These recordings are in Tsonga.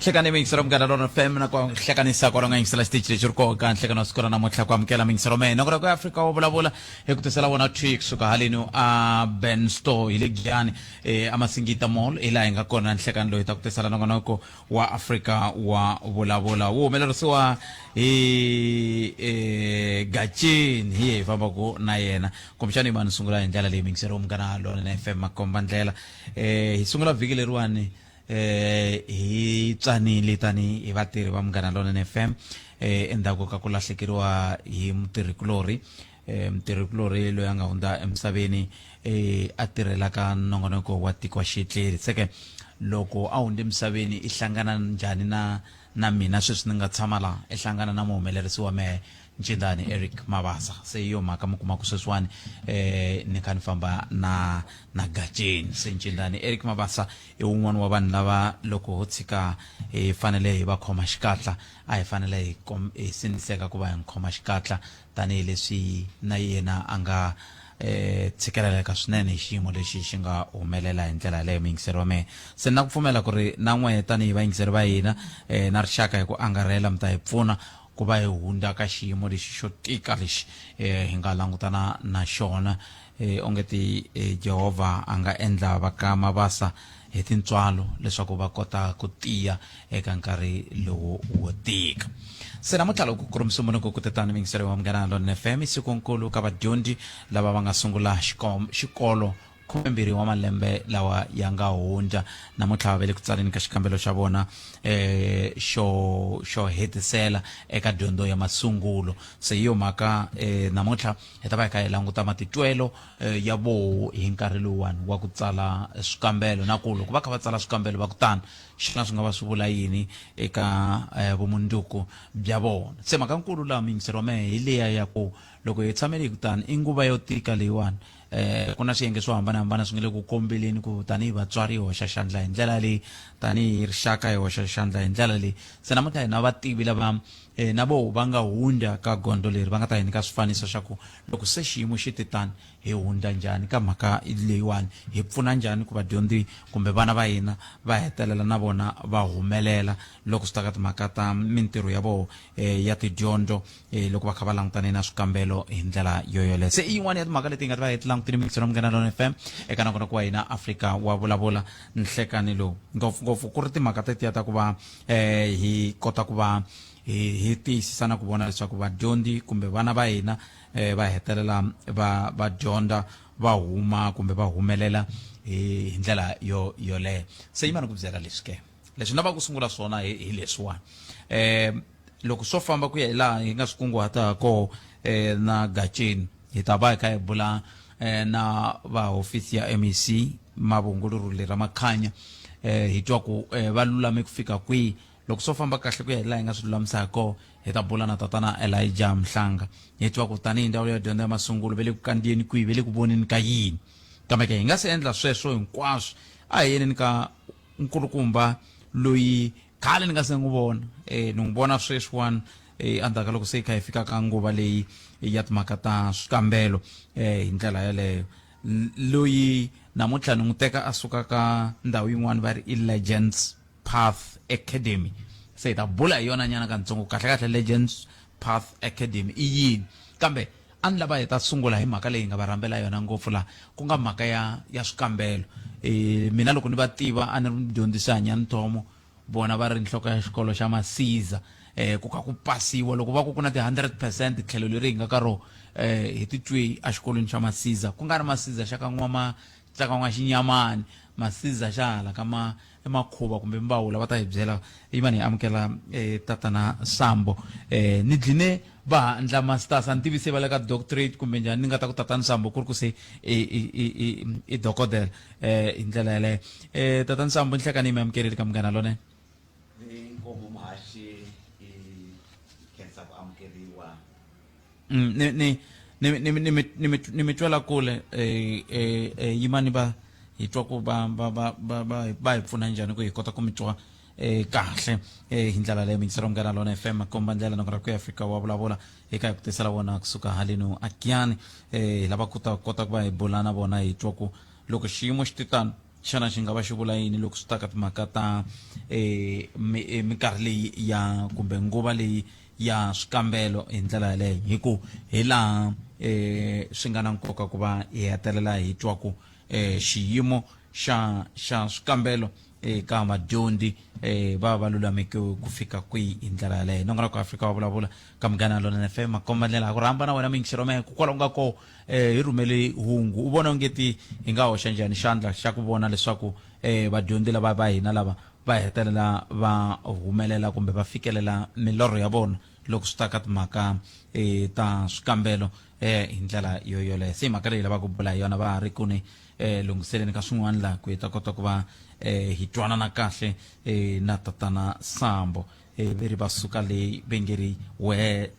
Hlekani miyingiselo Munghana Lona FM na ku hlekanisa kwalo nga yingisela xitichi lexi ri koho ka nhlekano wa siku ra namuntlha ku amukela miyingiselo mehe nongonoko ya Afrika wo vulavula hi ku tisela wona thwi kusuka haleni a Ben Store hi le Giyani a Masingita Mall hi laha hi nga kona nhlekani loyi hi ta ku tisela nongonoko wa Afrika wa vulavula wu humelerisiwa hi Gatsheni hi ye hi fambaku na yena kumbexana yi va ni sungula hi ndlela leyi miyingiselo Munghana Lona FM makomba ndlela hi sungula vhiki leriwani hi tsanile tani hi vatirhi va Munghana Lonene FM endzhaku ka ku lahlekeriwa hi mutirhikulorhi mutirhikulorhi loyi a nga hundza emisaveni a tirhelaka nongonoko wa tiko wa xitleri seke loko a hundze emisaveni i hlangana njhani na na mina sweswi ni nga tshama laha i hlangana na muhumelerisi wa mehe Ncindani Eric Mabasa se hi yo mhaka mi kuma ku sweswiwani ni kha ni famba na na Gatsheni se Ncindani Eric Mabasa i wun'wana wa vanhu lava loko ho tshika hi fanele hi va khoma xikatla a hi fanele hi hi sindziseka ku va hi n'wi khoma xikatla tanihileswi na yena a nga tshikeleleka swinene hi xiyimo lexi xi nga humelela hi ndlela yaleyo muyingiseri wa mehe se na ku pfumela ku ri na n'wehe tanihi vayingiseri va hina na rixaka hi ku angarhela mi ta hi pfuna ku va hi hundza ka xiyimo lexi xo tika lexi hi nga langutana na xona onge ti Jehovha a nga endla va ka Mabasa hi tintswalo leswaku va kota ku tiya eka nkarhi lowu wo tika. Se namuntlha loko ku ri Musumbhunuku ku tetani miyingiselo wa Munghana Lonene FM i sikunkulu ka vadyondzi lava va nga sungula xikolo 12 wa malembe lawa ya nga hundza. Namuntlha va le ku tsaleni ka xikambelo xa vona xo xo hetisela eka dyondzo ya masungulo. Se hi yo mhaka namuntlha hi ta va hi kha hi languta matitwelo ya voho hi nkarhi lowuwani wa ku tsala swikambelo na ku loko va kha va tsala swikambelo va ku tani xana swi nga va swi vula yini eka vumundzuku bya vona. Se mhaka nkulu laha muyingiseri wa mehe hi liya ya ku loko hi tshamele hi ku tani i nguva yo tika leyiwani ku na swiyenge swo hambanahambana swi nga le ku kombeleni ku tanihi vatswari hi hoxa xandla hi ndlela leyi tanihi rixaka hi hoxa xandla hi ndlela leyi se namuntlha hi na vativi lava na voho va nga hundza ka gondzo leri va nga ta hi nyika swifaniso xa ku loko se xiyimo xi te tani hi hundza njhani ka mhaka leyiwani hi pfuna njhani ku vadyondzi kumbe vana va hina va hetelela na vona va humelela loko swi ta ka timhaka ta mintirho ya voho ya tidyondzo loko va kha va langutane na swikambelo hi ndlela yo yoleyo se i yin'wana ya timhaka leti hi nga ta va hi ti langutile mixero Munghana Lonene FM eka nongonoko wa hina Afrika wa vulavula nhlekani lowu ngopfungopfu ku ri timhaka tetiya ta ku va hi kota ku va hi hi tiyisisa na ku vona leswaku vadyondzi kumbe vana va hina va hetelela va va dyondza va huma kumbe va humelela hi ndlela yo yoleyo se yima ni ku byela leswi ke leswi ni lavaka ku sungula swona hi hi leswiwani loko swo famba ku ya hi laha hi nga swi kunguhata ha koho na Gatsheni hi ta va hi kha hi bula na va hofisi ya MEC Mavhungulurhule Ramakhanya hi twa ku va lulame ku fika kwihi loko swo famba kahle ku ya hi laha hi nga swi lulamisa ha koho hi ta bula na tatana Elijah Mhlanga hi twa ku tanihi ndzawulo ya dyondzo ya masungulo va le ku kandziyeni kwihi va le ku voneni ka yini kambe ke hi nga se endla sweswo hinkwaswo a hi yeneni ka nkulukumba loyi khale ni nga se n'wi vona ni n'wi vona sweswiwani endzhaku ka loko se hi kha hi fika ka nguva leyi ya timhaka ta swikambelo hi ndlela yaleyo loyi namuntlha ni n'wi teka a suka ka ndhawu yin'wana va ri i Legends Path Academy se hi ta bula hi yona nyana kantsongo kahle kahle Legends Path Academy i yini kambe a ni lava hi ta sungula hi mhaka leyi hi nga va rhambela yona ngopfu laha ku nga mhaka ya ya swikambelo mina loko ni va tiva a ni ri mudyondzisi Hanyani Thomo vona va ri nhloko ya xikolo xa Masiza ku kha ku pasiwa loko va ku ku na ti-100 percent tlhelo leri hi nga ka ro hi titwe exikolweni xa Masiza ku nga ri Masiza xa ka n'wama xa ka n'waxinyamani Masiza xa hala ka ma emakhuva kumbe mbawula va ta hi byela yimani hi amukela tatana Sambo ni dline va ha endla masters a ni tivi se va le ka doctorate kumbe njhani ni nga ta ku tatana Sambo ku ri ku se i dokodela hi ndlela yaleyo tatana Sambo nhlekani yi mi amukerile ka Munghana Lonene. Inkomu muhaxi i khensa ku amukeriwa. Ni ni ni ni ni mi ni mi ni mi twela kule yimani va hi twa ku va va va va va va hi pfuna njhani ku hi kota ku mi twa kahle hi ndlela leyo miyingiselo Munghana Lona FM komba ndlela nongonoko ku ya Afrika wa vulavula eka hi ku tisela wona kusuka haleno a Giyani hi lava ku ta kota ku va hi bula na vona hi twa ku loko xiyimo xi te tano. Xana xi nga va xi vula yini loko swi ta ka timhaka ta um minkarhi leyi ya kumbe nguva leyi ya swikambelo hi ndlela yaleyo? Hi ku hi laha um swi nga na nkoka ku va hi hetelela hi twa ku um xiyimo xa xa swikambelo eka vadyondzi eh, va va lulameke ku fika kwihi hi ndlela yaleyo. Nongonoko Afrika wa vulavula ka Munghana Lonene FM, makomba ndlela ku rhamba na wena muyingiseri wa mehe ku kwala u nga kona eh, hi rhumele hungu u vona ongeti hi nga hoxa njhani xandla xa ku vona leswaku eh, vadyondzi lava va hina lava va hetelela va humelela kumbe va fikelela milorho ya vona loko swi ta ka timhaka eh, ta swikambelo eh, hi ndlela yo yoleyo. Se mhaka leyi lavaka ku bula hi yona va ha ri ku ni eh, lunghiseleni ka swin'wana laha ku hi ta kota ku va eh, hi twanana kahle eh, na tatana Sambo eh, veri va suka le ve nge ri where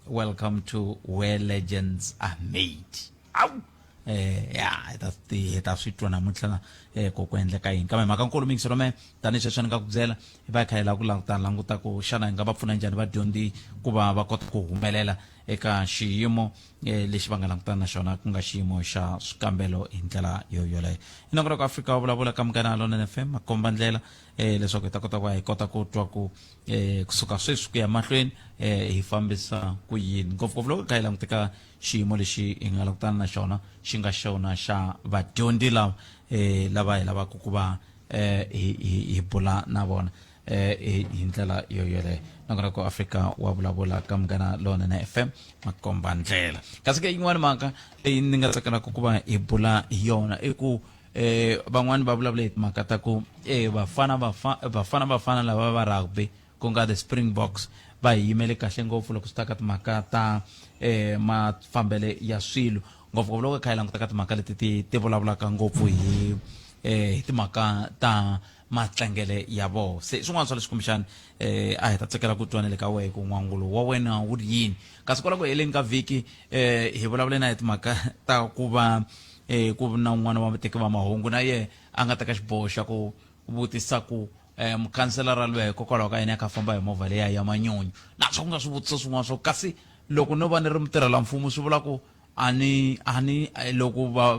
welcome to where legends are made. Awu eh ya hi ta hi ta swi twa namuntlha eh ku ku endleka yini, kambe mhaka nkulu mingiselo me tanihi sweswi ni nga ku byela hi va hi kha hi lava ku languta languta ku xana hi nga va pfuna njhani vadyondzi ku va va kota ku humelela eka xiyimo eh, lexi va nga langutana na xona, ku nga xiyimo xa swikambelo hi ndlela yo yoleyo. I nongonoko Afrika wa vulavula ka Munghana Lonene FM, makomba ndlela eh, leswaku hi ta kota ku va hi kota ku twa ku eh, kusuka sweswi ku ya mahlweni eh, hi fambisa ku yini, ngopfungopfu loko kha hi languteka xiyimo lexi hi nga langutana na xona xi nga xona xa vadyondzi lava eh, lava hi lavaka ku va eh, hi, hi, hi bula na vona eh, hi ndlela yo yoleyo. Nongonoko Afrika wa vulavula ka Munghana Lonene FM, makomba ndlela. Kasi ke yin'wana mhaka leyi ni nga tsakelaka ku va hi bula hi yona i ku eh van'wani va vulavula hi timhaka ta ku eh vafana vafana vafana lava va rugby, ku nga the Springboks, va hi yimele kahle ngopfu loko swi ta ka timhaka ta eh mafambele ya swilo, ngopfungopfu loko hi kha hi languta ka timhaka leti ti ti vulavulaka ngopfu hi eh hi timhaka ta matlangele ya vona. Se swin'wana swa leswi kumbexani eh a hi ta tsakela ku twa na le ka wehe ku n'wangulo wa wena wu ri yini. Kasi kwala ku heleni ka vhiki eh hi vulavule na hi timhaka ta ku va eh ku na un'wana wa vateki va mahungu na yehe a nga teka xiboho xa ku vutisa ku eh mukhanselara lwehe hikokwalaho ka yena a kha famba hi movha leya ya manyunyu, na swa ku nga swivutiso swin'wana swo kasi loko no va ni ri mutirhela mfumo swi vula ku a ni a ni loko va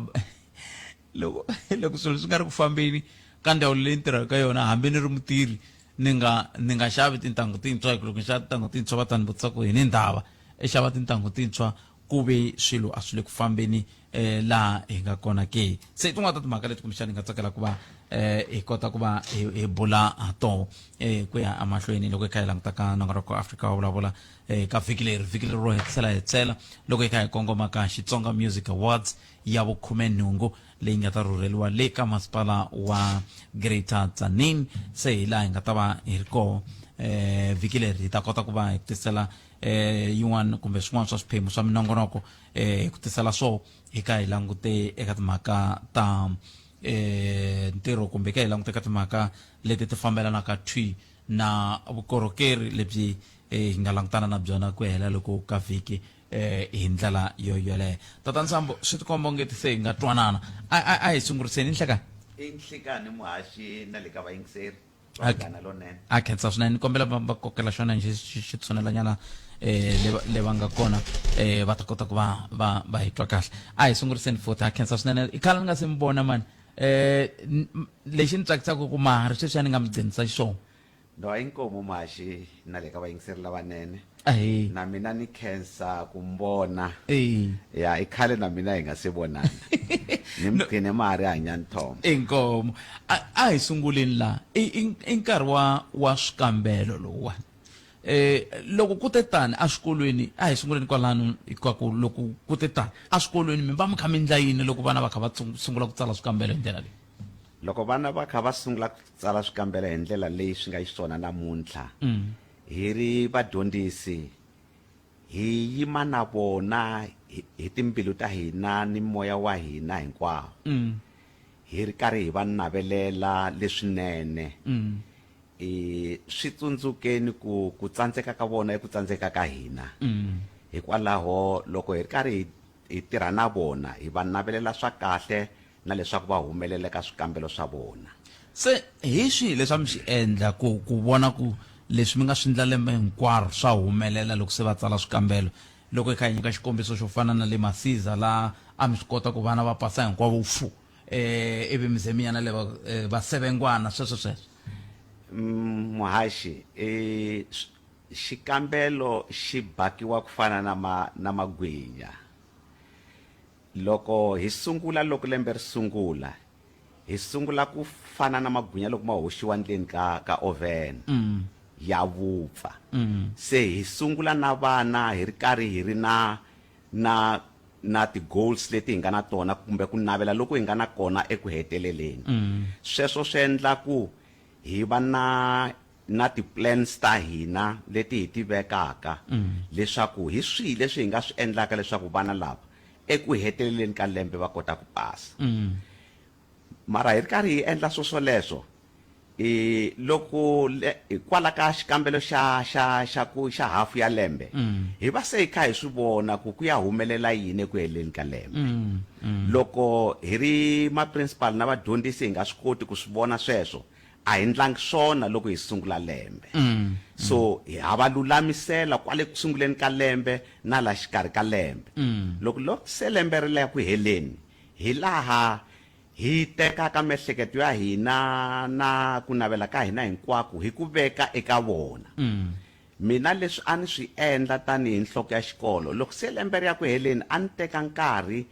loko loko swilo swi nga ri ku fambeni ka ndhawu leyi ni tirhaka ka yona, hambi ni ri mutirhi, ni nga ni nga xavi tintangu tintshwa, hi ku loko ni xava tintangu tintshwa va ta ni vutisa ku hi ni ndhava i xava tintangu tintshwa ku ve swilo a swi le ku fambeni eh laha hi nga kona ke. Se tin'wana ta timhaka leti kumbexana hi nga tsakela ku va eh hi kota ku va hi bula ha toho eh ku ya emahlweni loko hi kha hi languta ka nongonoko Afrika wa vulavula eh ka vhiki leri, vhiki leri ro hetisela hetisela loko hi kha hi kongoma ka Xitsonga Music Awards ya vukhumenhungu leyi nga ta rhurheliwa le ka masipala wa Greater Tzaneen. Se hi laha hi nga ta va hi ri koho eh vhiki leri, hi ta kota ku va hi tisela eh yin'wana kumbe swin'wana swa swiphemu swa minongonoko eh hi ku tisela swo hi ka hi langute eka timhaka ta eh ntirho kumbe ka hi langute eka timhaka leti ti fambelanaka thwi na vukorhokeri lebyi eh, hi nga langutana na byona ku hela loko ka vhiki eh hi ndlela yo yoleyo. Tata Nsambo, swi tikomba ongeti se hi nga twanana. A a a hi sunguriseni nhlekani. I nhlikani muhaxi na le ka vayingiseri vanghana lonene. A khensa swinene, ni kombela va va kokela xona xi xi tshunelanyana eh le le va nga kona eh va ta kota ku va va va hi twa kahle. A hi sunguriseni futhi. A khensa swinene, i khale ni nga se mi vona mani. Eh lexi ni tsakisaka ku ma ri sweswi a ni nga mi gcinisa xiswona. No, inkomu muhaxi na le ka vayingiseri lavanene. Ahee. Na mina ni khensa ku mbona. Ee. Ya i khale na mina hi nga se vonana. Ni mi gcine ma ha ri hanyani Thoma. Inkomu. A a hi sunguleni la. I i i nkarhi wa wa swikambelo lowuwani. Eh loko ku te tani eswikolweni, a hi sunguleni kwalano ka ku loko ku te tani eswikolweni mi va mi kha mi endla yini loko vana va kha va sungula ku tsala swikambelo hi ndlela leyi? Loko vana va kha va sungula ku tsala swikambelo hi ndlela leyi swi nga xiswona namuntlha, hi ri vadyondzisi hi yima na vona hi timbilu ta hina ni moya wa hina hinkwawo, hi ri karhi hi va navelela leswinene. Swi tsundzukeni ku ku tsandzeka ka vona i ku tsandzeka ka hina. Hikwalaho loko hi ri karhi hi tirha na vona, hi va navelela swa kahle na leswaku va humelela eka swikambelo swa vona. Se hi swihi leswi a mi swi endla ku ku vona ku leswi mi nga swi endla lembe hinkwaro swa humelela loko se va tsala swikambelo? Loko hi kha hi nyika xikombiso xo fana na le Masiza laha a mi swi kota ku vana va pasa hinkwavo fu. eh ivi mi ze mi ya na le va eh, va sevengwana sweswo sweswo. Muhaxi, eh, xikambelo xi bakiwa ku fana na ma na magwinya. Loko hi sungula loko lembe ri sungula, hi sungula ku fana na magwinya loko ma hoxiwa ndleni ka ka oven ya vupfa. Se hi sungula na vana hi ri karhi hi ri na na na ti-goals leti hi nga na tona kumbe ku navela loku hi nga na kona eku heteleleni. Sweswo swi endla ku hi va na na ti-plans ta hina leti hi ti vekaka leswaku hi swihi leswi hi nga swi endlaka leswaku vana lava eku heteleleni ka lembe va kota ku pasa. Mara hi ri karhi hi endla swoswoleswo, i loko kwala ka xikambelo xa xa xa ku xa hafu ya lembe hi va se hi kha hi swi vona ku ku ya humelela yini eku heleni ka lembe. Loko hi ri ma-principal na vadyondzisi hi nga swi koti ku swi vona sweswo, a hi ndlangi swona loko hi sungula lembe. So hi ha va lulamisela kwale ku sunguleni ka lembe na la xikarhi ka lembe. Loko loko se lembe ri ya ku heleni, hi laha hi tekaka miehleketo ya hina na ku navela ka hina hinkwako hi ku veka eka vona. Mina leswi a ni swi endla tanihi nhloko ya xikolo, loko se lembe ri ya ku heleni a ni teka nkarhi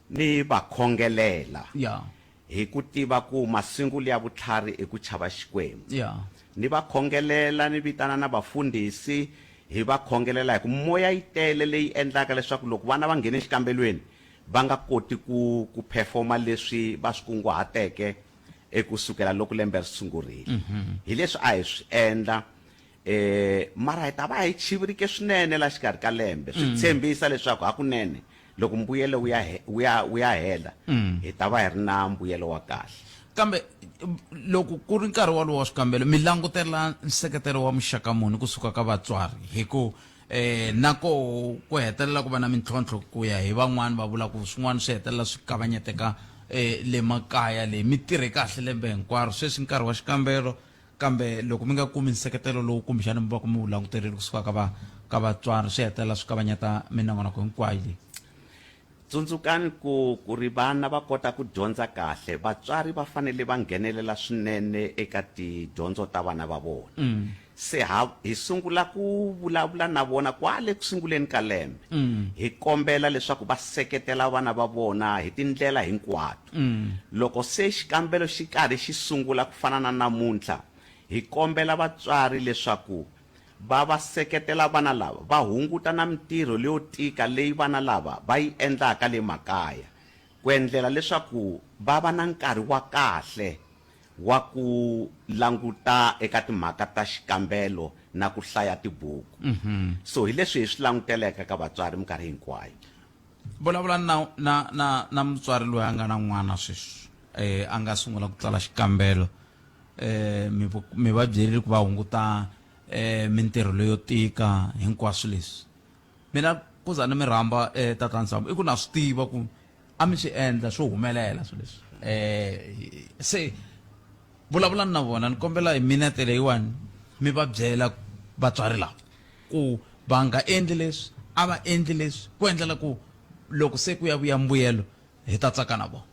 ni va khongelela. Hi ku tiva ku masungulo ya vutlhari i ku chava Xikwembu. Ni va khongelela, ni vitana na vafundhisi, hi va khongelela hi ku moya yi tele leyi endlaka leswaku loko vana va nghene exikambelweni va nga koti ku ku performa leswi va swi kunguhateke eku sukela loko lembe ri sungurile. Hi leswi a hi swi endla. Eh, mara hi ta va hi chivirike swinene la xikarhi ka lembe. Swi tshembisa leswaku hakunene loko mbuyelo wu ya wu ya wu ya hela hi ta va hi ri na mbuyelo wa kahle. Kambe loko ku ri nkarhi wolowo wa swikambelo, mi langutela nseketelo wa muxaka muni kusuka ka vatswari? Hi ku eh na koho ku hetelela ku va na mintlhontlho ku ya hi van'wani va vula ku swin'wana swi hetelela swi kavanyeteka eh le makaya le mi tirhe kahle lembe hinkwaro sweswi nkarhi wa xikambelo Kambe loko mi nga kumi nseketelo lowu kumbexana mi va ku mi wu languterile kusuka ka va ka vatswari, swi hetelela swi kavanyeta minongonoko hinkwayo leyi. Tsundzukani ku ku ri vana va kota ku dyondza kahle, vatswari va fanele va nghenelela swinene eka tidyondzo ta vana va vona. Se ha hi sungula ku vulavula na vona kwale ku sunguleni ka lembe, hi kombela leswaku va seketela vana va vona hi tindlela hinkwato. Loko se xikambelo xi karhi xi sungula ku fana na namuntlha, hi kombela vatswari leswaku va va seketela vana lava, va hunguta na mitirho leyo tika leyi vana lava va yi endlaka le makaya, ku endlela leswaku va va na nkarhi wa kahle wa ku languta eka timhaka ta xikambelo na ku hlaya tibuku. So hi leswi hi swi languteleka ka vatswari minkarhi hinkwayo. Vulavula na na na na mutswari loyi a nga na n'wana sweswi eh a nga sungula ku tsala xikambelo eh mi mi va byerile ku va hunguta eh mintirho leyo tika hinkwaswo leswi mina ku za ni mi rhamba eh tatana Sambo i ku na swi tiva ku a mi swi endla swo humelela swilo leswi eh se vulavulani na vona ni kombela hi minete leyiwani mi va byela vatswari lava ku va nga endli leswi a va endli leswi ku endlela ku loko se ku ya vuya mbuyelo hi ta tsaka na vona.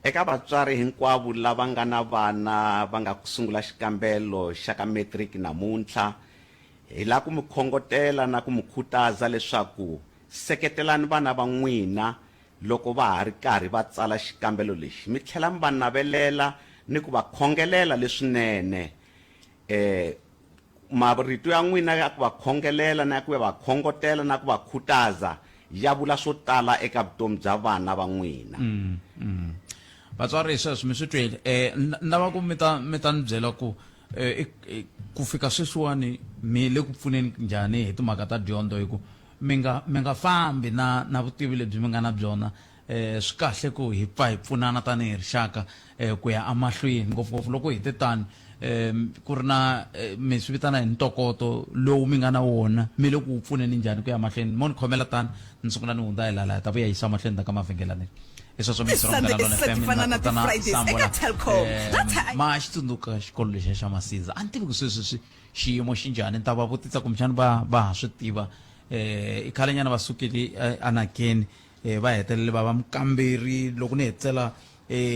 Eka vatswari hinkwavo lava nga na vana va nga ku sungula xikambelo xa ka matric namuntlha, hi lava ku mi khongotela na ku mi khutaza leswaku seketelani vana va n'wina loko va ha ri karhi va tsala xikambelo lexi mi tlhela mi va navelela ni ku va khongelela leswinene. Marito ya n'wina ya ku va khongelela na ya ku va khongotela na ku va khutaza ya vula swo tala eka vutomi bya vana va n'wina. Vatswari sweswo mi swi twile. Ni lava ku mi ta mi ta ni byela ku ku fika sweswiwani mi le ku pfuneni njhani hi timhaka ta dyondzo hi ku mi nga mi nga fambi na na vutivi lebyi mi nga na byona. Swi kahle ku hi pfa hi pfunana tanihi rixaka ku ya emahlweni, ngopfungopfu loko hi te tani ku ri na mi swi vitana hi ntokoto lowu mi nga na wona, mi le ku wu pfuneni njhani ku ya mahlweni. Mo ni khomela tani ni sungula ni hundza hi lala hi ta vuya yisa mahlweni ta ka mavhengelaneni. Hi sweswo mi Ti-Sunday Munghana Lona se ti FM fana na na tatana ti-Fridays Sambola. eka Telkom. Data a- Ma xi tsundzuka xikolo lexiya xa Masiza? A ni tivi ku sweswi swi xiyimo xi njhani, ni ta va vutisa kumbexana va va ha swi tiva. I khalenyana va sukile anakeni va hetelele va va mukamberi loko ni hetisela.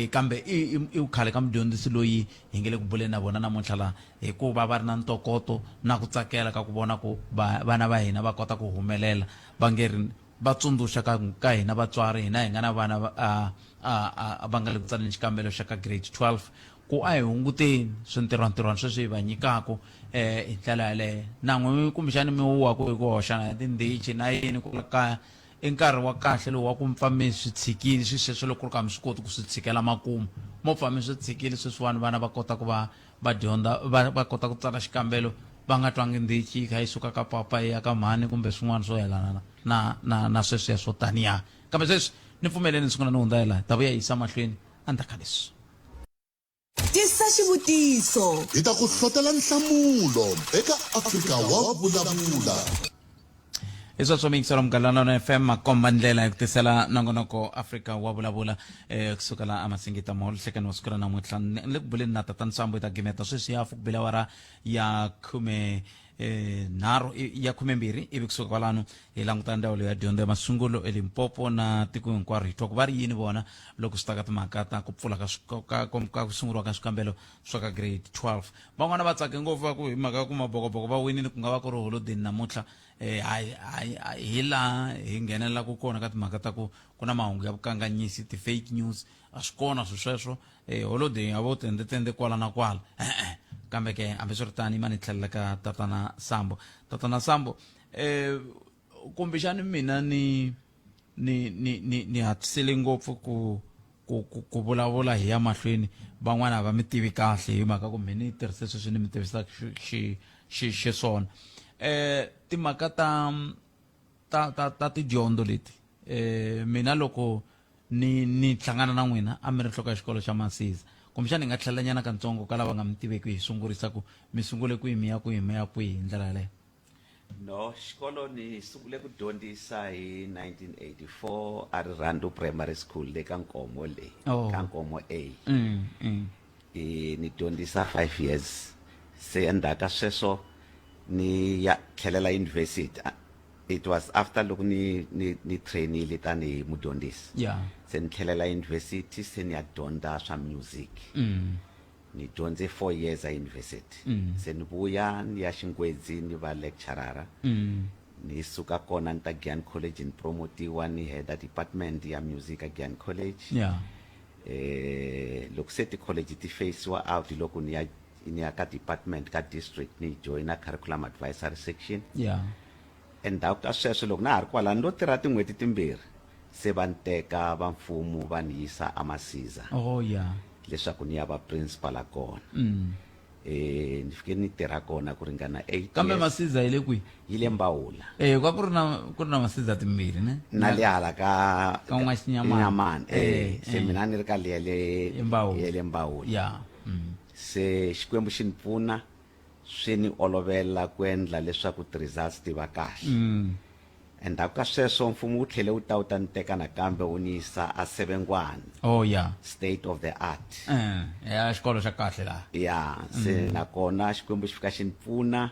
Kambe i i khale ka mudyondzisi loyi hi nge le ku buleni na vona namuntlha la, hikuva va ri na ntokoto na ku tsakela ka ku vona ku vana va hina va kota ku humelela. Va nge ri va tsundzuxa ka hina vatswari, hina hi nga na vana va nga le ku tsaleni xikambelo xa ka grade 12, ku a hi hunguteni swintirhwantirhwana sweswi hi va nyikaku hi ndlela yaleyo. Na n'wi kumbexani mi huwaku hi ku hoxana hi tindhichi na yini ku la kaya, i nkarhi wa kahle lowu wa ku mi pfa mi swi tshikile swi sweswo loko ku ri ka mi swi koti ku swi tshikela makumu, mo pfa mi swi tshikile sweswiwani vana va kota ku va va dyondza, va kota ku tsala xikambelo va nga twangi ndhichi yi kha yi suka ka papa yi ya ka mhani kumbe swin'wana swo yelana na sweswiya swo taniya. Kambe sweswi ni pfumeleni ni sungula ni hundza hi laha, hi ta vuya hi yisa mahlweni endzhaku ka leswi. Tisa xivutiso. Hi ta ku hlotela nhlamulo eka Afrika wa Vulavula. Hi sweswo miyingiselo Munghana FM makomba ndlela hi ku tisela nongonoko Afrika wa Vulavula kusuka la aMasingita Mall hlekani wa siku ra namuntlha. Ni le ku buleni na Tatana Sambo, hi ta gimeta sweswi hafu ku bile awara ya khume nharhu ya 12, ivi kusuka kwalano hi languta ndzawulo ya dyondzo ya masungulo eLimpopo na tiko hinkwaro, hi twa ku va ri yini vona loko swi ta ka timhaka ta ku pfula ka ka ku sunguriwa ka swikambelo swa ka grade 12. Van'wana va tsake ngopfu va ku hi mhaka ya ku mabokoboko va winile, ku nga va ku ri holodeni namuntlha. Hayi, hayi, hi laha hi nghenelelaka kona ka timhaka ta ku ku na mahungu ya vukanganyisi, ti-fake news, a swi kona swi sweswo. Holodeni ya vo tende-tende kwala na kwala, e-e. Kambe ke hambiswiritano, yima ni tlhelela ka Tatana Sambo. Tatana Sambo, kumbexani mina ni hatlisele ngopfu ku vulavula hi ya mahlweni, van'wana a va mi tivi kahle hi mhaka ku mi ni tirhise sweswi ni mi tivisaka xiswona. Timhaka ta tidyondzo leti, mina loko ni hlangana na n'wina a mi ri nhloko ya xikolo xa Masiza, kumbexana hi nga tlhelela nyana katsongo ka lava nga mi tiveki, hi sungurisa ku mi sungule kwihi, mi ya kwihi, mi ya kwihi hi ndlela yaleyo. No, xikolo ni sungule ku dyondzisa hi 1984 a Rirhandu Primary School le ka Nkomo le, ka Nkomo A. Ni dyondzisa 5 years, se endzhaku ka sweswo ni ya tlhelela university. It was after loko ni trainile tanihi mudyondzisi. Se ni tlhelela university, se ni ya dyondza swa music. Ni dyondze 4 years a university. Se ni vuya ni ya Xingwedzi ni va lecturer. Ni suka kona ni ta Giyani College, ni promotiwa ni head department ya music a Giyani College. Loko se ti college ti phasiwa out, loko ni ya ka department ka district, ni joina curriculum advisory section. Endzhaku ka sweswo, loko na ha ri kwalano, lo tirha tin'hweti timbirhi, se va ni teka va mfumo va ni yisa aMasiza Oh yeah. leswaku ni ya va principal a kona. Ni fike ni tirha kona ku ringana 8 Kambe years. Masiza yi le kwihi? Yi le Mbawula. Kwa ku ri na Masiza timbirhi ne? Na le hala ka Ka N'waxinyamani. Nyamani. Se mina ni ri ka liya le Mbawula. Ya le Mbawula. Se Xikwembu xi ni pfuna, swi ni olovela ku endla leswaku ti-results ti va kahle. Endzhaku ka sweswo mfumo wu tlhele wu ta wu ta ni teka nakambe wu ni yisa a Sevengwana. Oh yeah. State of the art. Ya xikolo xa kahle laha. Ya, se nakona Xikwembu xi fika xi ni pfuna.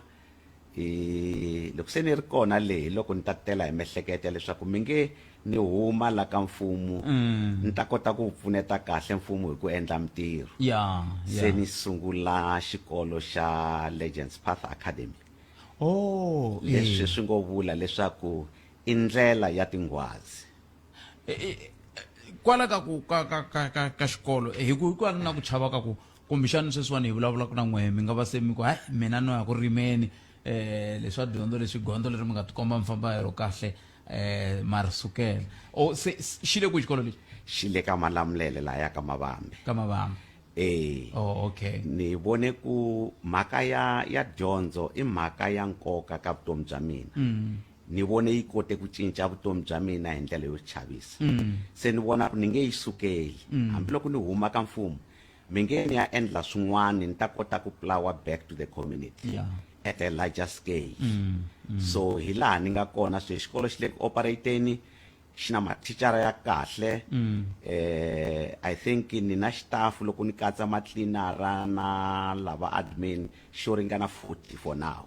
Loko se ni ri kona le, hi loko ni ta tela hi miehleketo ya leswaku mi nge ni huma la ka mfumo, ni ta kota ku pfuneta kahle mfumo hi ku endla mintirho. Se ni sungula xikolo xa Legends Path Academy. Leswi swi ngo vula leswaku i ndlela ya tinghwazi. Kwala ka ku ka ka ka ka ka xikolo, hi ku hikwalaho na ku chava ka ku kumbexani sweswiwani hi vulavulaka na n'wehe mi nga va se mi ku hayi, mina no ya ku rimeni, leswa dyondzo leswi gondzo leri mi nga tikomba mi famba hi ro kahle, ma ri sukela. O se xi le kwihi xikolo lexi? Xi le ka Malamulele laha ya ka Mavambe. Ka Mavambe. Oh, okay. Ni vone ku mhaka ya dyondzo i mhaka ya nkoka ka vutomi bya mina. Ni vone yi kote ku cinca vutomi bya mina hi ndlela yo chavisa. Se ni vona ku ni nge yi sukeli. Hambiloko ni huma ka mfumo, mi nge ni ya endla swin'wana, ni ta kota ku plower back to the community at a larger scale. So hi laha ni nga kona sweswi, xikolo xi le ku operateni, xi na mathicara ya kahle. I think ni na xitafu loko ni katsa matlinara na lava admin xo ringana 40 for now.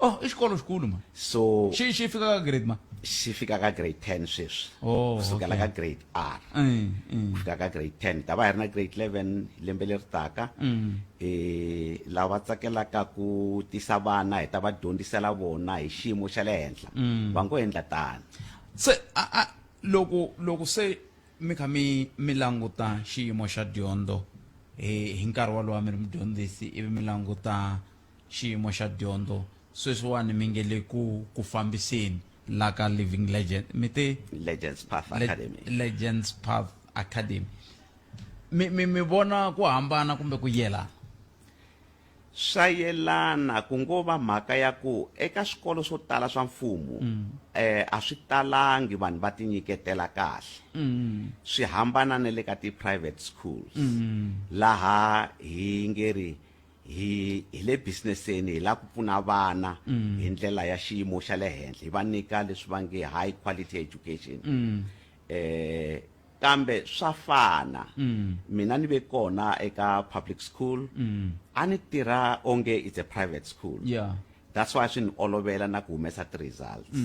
Oh, i xikolo xikulu ma. So xi fika ka grade ma? Xi fika ka grade 10 sweswi. Oh, Kusukela okay. ka grade R ku fika ka grade 10. Ta va hi ri na grade 11 lembe leri taka. Lava tsakelaka ku tisa vana hi ta va dyondzisela vona hi xiyimo xa le henhla, va ngo endla tano. Se a a loko loko se mi kha mi mi languta xiyimo xa dyondzo hi hi nkarhi wolowo a mi ri mudyondzisi, ivi mi languta xiyimo xa dyondzo sweswiwani mi nge le ku ku fambiseni la ka Living Legend, mi te Legends Path Academy. Legends Path Academy, mi mi mi vona ku hambana kumbe ku yelana? Swa yelana, ku ngo va mhaka ya ku eka swikolo swo tala swa mfumo a swi talangi vanhu va tinyiketela kahle. Swi hambana na le ka ti-private schools, laha hi nge ri hi hi le businesseni, hi lava ku pfuna vana hi ndlela ya xiyimo xa le henhla, hi va nyika leswi va nge high quality education. Kambe swa fana, mina ni ve kona eka public school, a ni tirha onge it's a private school. That's why swi ni olovela na ku humesa ti-results.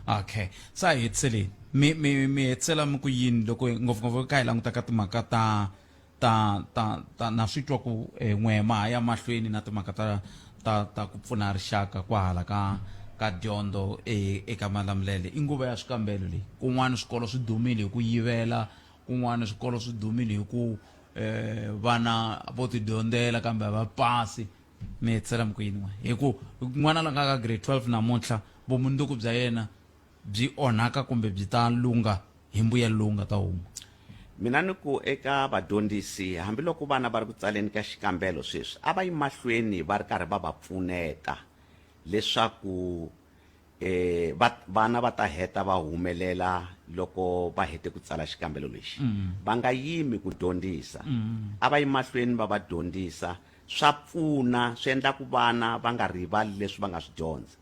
Okay, sa hi hetiseleni, mi hetisela mi ku yini loko ngopfungopfu ka hi languta ka timhaka ta na swi twa ku n'we ma ha ya mahlweni na timhaka ta ku pfuna rixaka kwahala ka dyondzo eka Malamulele? I nguva ya swikambelo leyi, kun'wana swikolo swi dumile hi ku yivela, kun'wana swikolo swi dumile hi ku vana vo ti dyondzela kambe a va pasi. Mi hetisela mi ku yini n'we, hi ku n'wana la nga ka grade 12 namuntlha vumundzuku bya yena byi onhaka kumbe byi ta lungha hi mbuyelo lowu nga ta huma? Mina ni ku eka vadyondzisi, hambiloko vana va ri ku tsaleni ka xikambelo sweswi, a va yi mahlweni va ri karhi va va pfuneta leswaku va vana va ta heta va humelela loko va hete ku tsala xikambelo lexi. Va nga yimi ku dyondzisa, a va yi mahlweni va va dyondzisa. Swa pfuna, swi endla ku vana va nga rivali leswi va nga swi dyondza.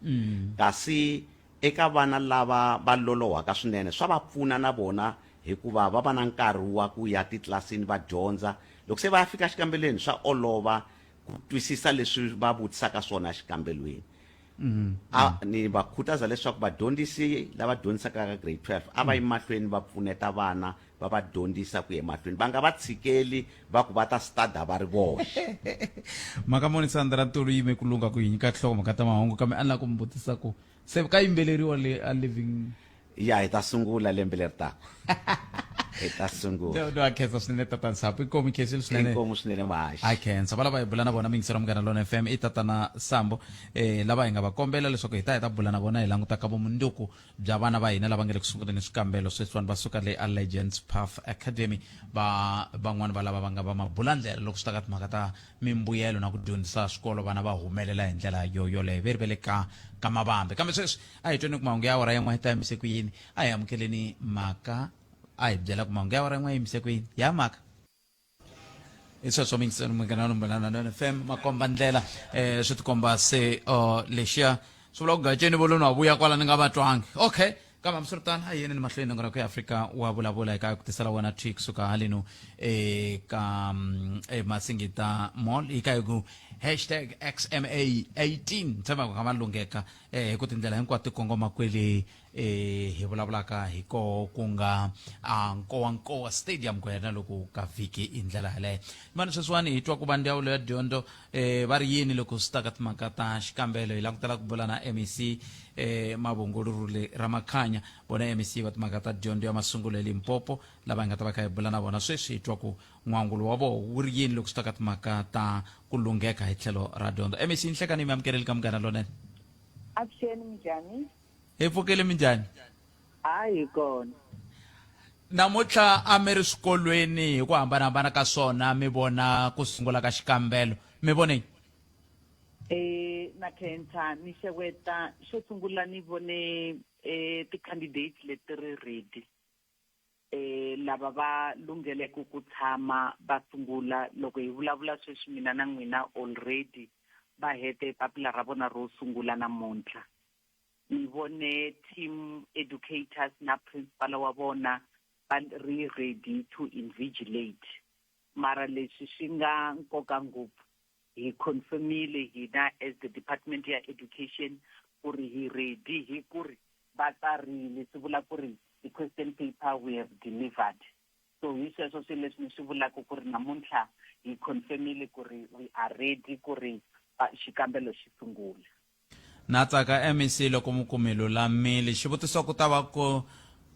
Kasi eka vana lava va lolohaka swinene, swa va pfuna na vona hikuva va va na nkarhi wa ku ya titlilasini va dyondza. Loko se va ya fika xikambelweni, swa olova ku twisisa leswi va vutisaka swona xikambelweni. A ni va khutaza leswaku vadyondzisi lava dyondzisaka ka grade 12 a va yi mahlweni va pfuneta vana, va va dyondzisa ku ya emahlweni, va nga va tshikeli va ku va ta stada va ri voxe. Mhaka moni Sandra Ntulu yime ku lungha ku hi nyika nhloko mhaka ta mahungu, kambe a ni lava ku mi vutisa ku se ka yimbeleriwa le a Living? Ya, hi ta sungula lembe leri taka, hi ta sungula. No, a khensa swinene tatana Sambo, inkomu khensile swinene. Inkomu swinene muhaxi. A khensa va lava hi bula na vona miyingiselo Munghana Lona FM, i tatana Sambo lava hi nga va kombela leswaku hi ta hi ta bula na vona hi languta ka vumundzuku bya vana va hina lava nga le ku sunguleni swikambelo sweswiwani va suka le a Legends Path Academy, va van'wani va lava va nga va mabulandlela loko swi ta ka timhaka ta mimbuyelo na ku dyondzisa swikolo vana va humelela hi ndlela yo yoleyo ve ri ve le ka mavambe. Kambe sweswi a hi tweni ku mahungu ya awara yin'we ta yimise ku yini. A hi amukeleni mhaka, a hi byela ku mahungu ya awara yin'we ya yimise ku yini ya mhaka. I sweswo mingiselo Munghana Lombanana FM makomba ndlela, swi tikomba se lexiya swi vula ku Gaceni vo loni wa vuya kwala ni nga va twangi. Okay, kambe hambiswiritano a hi yeni ni mahlweni nongonoko ya Afrika wa vulavula hi ka ku tisela wena thwi kusuka haleno eka Masingita Mall hi ka hi ku hashtag XMA 18. Tshemba ku nga va lungheka hi ku tindlela hinkwato ti kongoma kwele hi vulavulaka hi koho, ku nga a Nkowankowa Stadium ku hela loko ka vhiki hi ndlela yaleyo. Mani sweswiwani hi twa ku va ndzawulo ya dyondzo va ri yini loko swi ta ka timhaka ta xikambelo. Hi langutela ku bula na MEC Mavhungulurule Ramakhanya, vona MEC va timhaka ta dyondzo ya masungulo eLimpopo, lava hi nga ta va kha hi bula na vona sweswi, hi twa ku n'wangulo wa vona wu ri yini loko swi ta ka timhaka ta ku lungheka hi tlhelo ra dyondzo. MEC, nhlekani mi amukeleli ka Munghana Lonene. Avuxeni, minjhani? Hi pfukile, minjhani? Hayi, hi kona. Namuntlha a mi ri swikolweni hi ku hambanahambana ka swona, mi vona ku sungula ka xikambelo, mi vone? Na khensa ni xeweta. Xo sungula ni vone ti-candidates leti ri ready, lava va lungheleke ku tshama va sungula. Loko hi vulavula sweswi mina na n'wina, already va hete papila ra vona ro sungula namuntlha. Ni vone team educators na principal wa vona va ri ready to invigilate. Mara leswi swi nga nkoka ngopfu, hi confirmile hina as the department ya education ku ri hi ready, hi ku ri va tsarile swi vula ku ri ti-question paper we have delivered. So hi sweswo swilo leswi ni swi vulaka ku ri namuntlha hi confirmile ku ri we are ready ku ri xikambelo xi sungula. Na tsaka MEC loko mi ku mi lulamile. Xivutiso ku ta va ku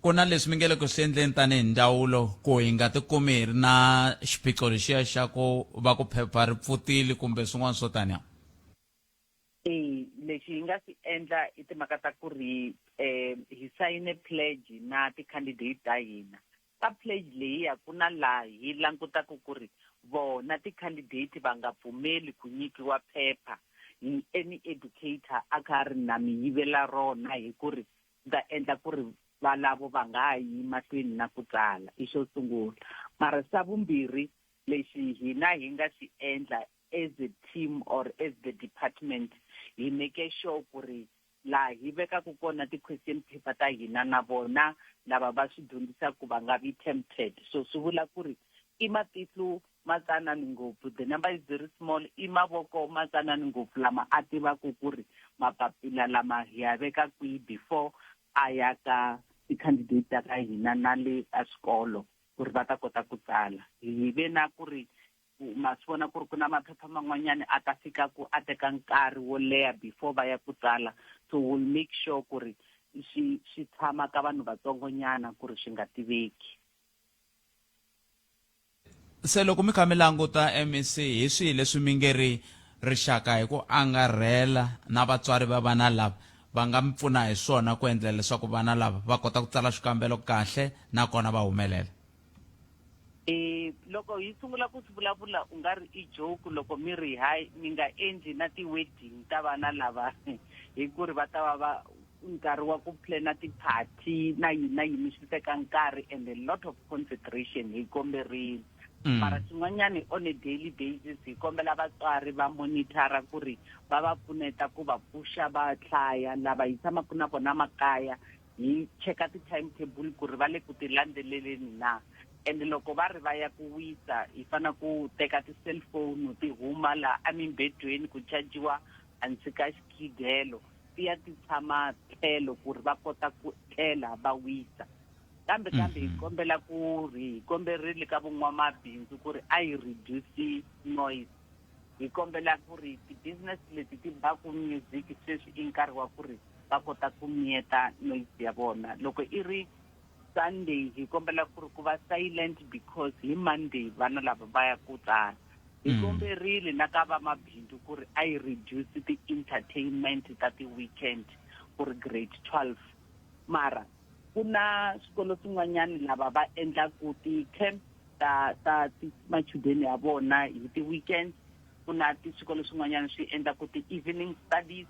ku na leswi mi nge le ku swi endleni tanihi ndzawulo ku hi nga tikumi hi ri na xiphiqo lexiya xa ku va ku phepha ri pfutile kumbe swin'wana swo taniya? E, lexi hi nga xi endla i timhaka ta ku ri um hi sayine pledge na ti-candidate ta hina. Ka pledge leyiya ku na laha hi langutaka ku ri vona ti-candidate va nga pfumeli ku nyikiwa phepha hi any educator a kha a ri na mi yivela rona hi ku ri swi ta endla ku ri valavo va nga ha yi mahlweni na ku tsala. I xo sungula. Mara xa vumbirhi lexi hina hi nga xi endla as a team or as the department hi make sure ku ri laha hi vekaka kona ti-question paper ta hina na vona lava va swi dyondzisaka va nga vi tempted. So swi vula ku ri i matihlo ma tsanani ngopfu, the number is very small, i mavoko ma tsanani ngopfu lama a tivaka ku ri mapapila lama hi ya veka kwihi before a ya ka ti-candidate ta ka hina na le ka swikolo ku ri va ta kota ku tsala. Hi ve na ku ri ma swi vona ku ri ku na maphepha man'wanyana a ta fika ku a teka nkarhi wo leha before va ya ku tsala, so we'll make sure ku ri swi swi tshama ka vanhu vatsongonyana ku ri swi nga tiveki. Se loko mi kha mi languta MEC, hi swihi leswi mi nge ri rixaka hi ku angarhela na vatswari va vana lava va nga mi pfuna hi swona ku endlela leswaku vana lava va kota ku tsala swikambelo kahle nakona va humelela? E, loko hi sungula ku swi vulavula u nga ri i joke loko mi ri hayi mi nga endli na ti-wedding ta vana lava hi ku ri va ta va va nkarhi wa ku plana ti-party na yini na yini swi teka nkarhi and a lot of consideration hi komberile. Mara swin'wanyani on a daily basis hi kombela vatswari va monitor-a ku ri va va pfuneta ku va pfuxa va hlaya lava hi tshamaka na vona makaya hi cheka ti-timetable ku ri va le ku ti landzeleleni na, and loko va ri va ya ku wisa hi fana ku teka ti-cellphone ti huma laha emimbedweni ku chajiwa hansi ka xikhidelo ti ya ti tshama tlhelo ku ri va kota ku tlela va wisa. Kambe kambe hi kombela ku ri hi komberile ka van'wamabindzu ku ri a hi reduce noise, hi kombela ku ri ti-business leti ti baku music sweswi i nkarhi wa ku ri va kota ku miyeta noise ya vona. Loko i ri Sunday hi kombela ku ri ku va silent because hi Monday vana lava va ya ku tsala. Hi komberile na ka vamabindzu ku ri a yi reduce ti-entertainment ta ti-weekend ku ri grade 12. Mara ku na swikolo swin'wanyana lava va endlaku ti-camp ta ta machudeni ya vona hi ti-weekends, ku na swikolo swin'wanyana swi endlaku ti-evening studies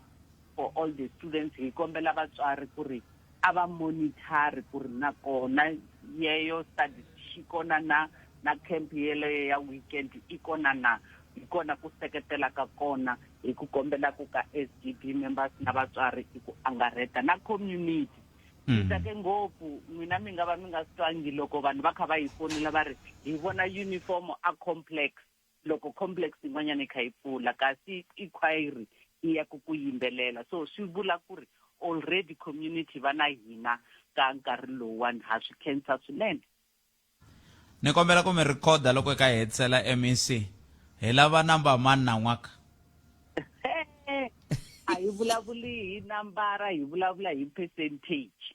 for all the students. Hi kombela vatswari ku ri a va monitor ku ri na kona yeyo studies xi kona na na camp yeleyo ya weekend i kona na, hi kona ku seketela ka kona hi ku kombela ku ka SGB members na vatswari i ku angarheta na community. Ni tsake ngopfu n'wina mi nga va mi nga swi twangi loko vanhu va kha va hi fonela va ri hi vona uniform a complex loko complex yin'wanyana yi kha yi pfula kasi i khwayiri yi ya ku ku yimbelela, so swi vula ku ri already community va na hina ka nkarhi lowuwani, ha swi khensa swinene. Ni kombela ku mi rhikhoda loko hi ka hi hetisela MEC. Hi lava number mani nan'waka? A hi vulavuli hi nambara, hi vulavula hi percentage.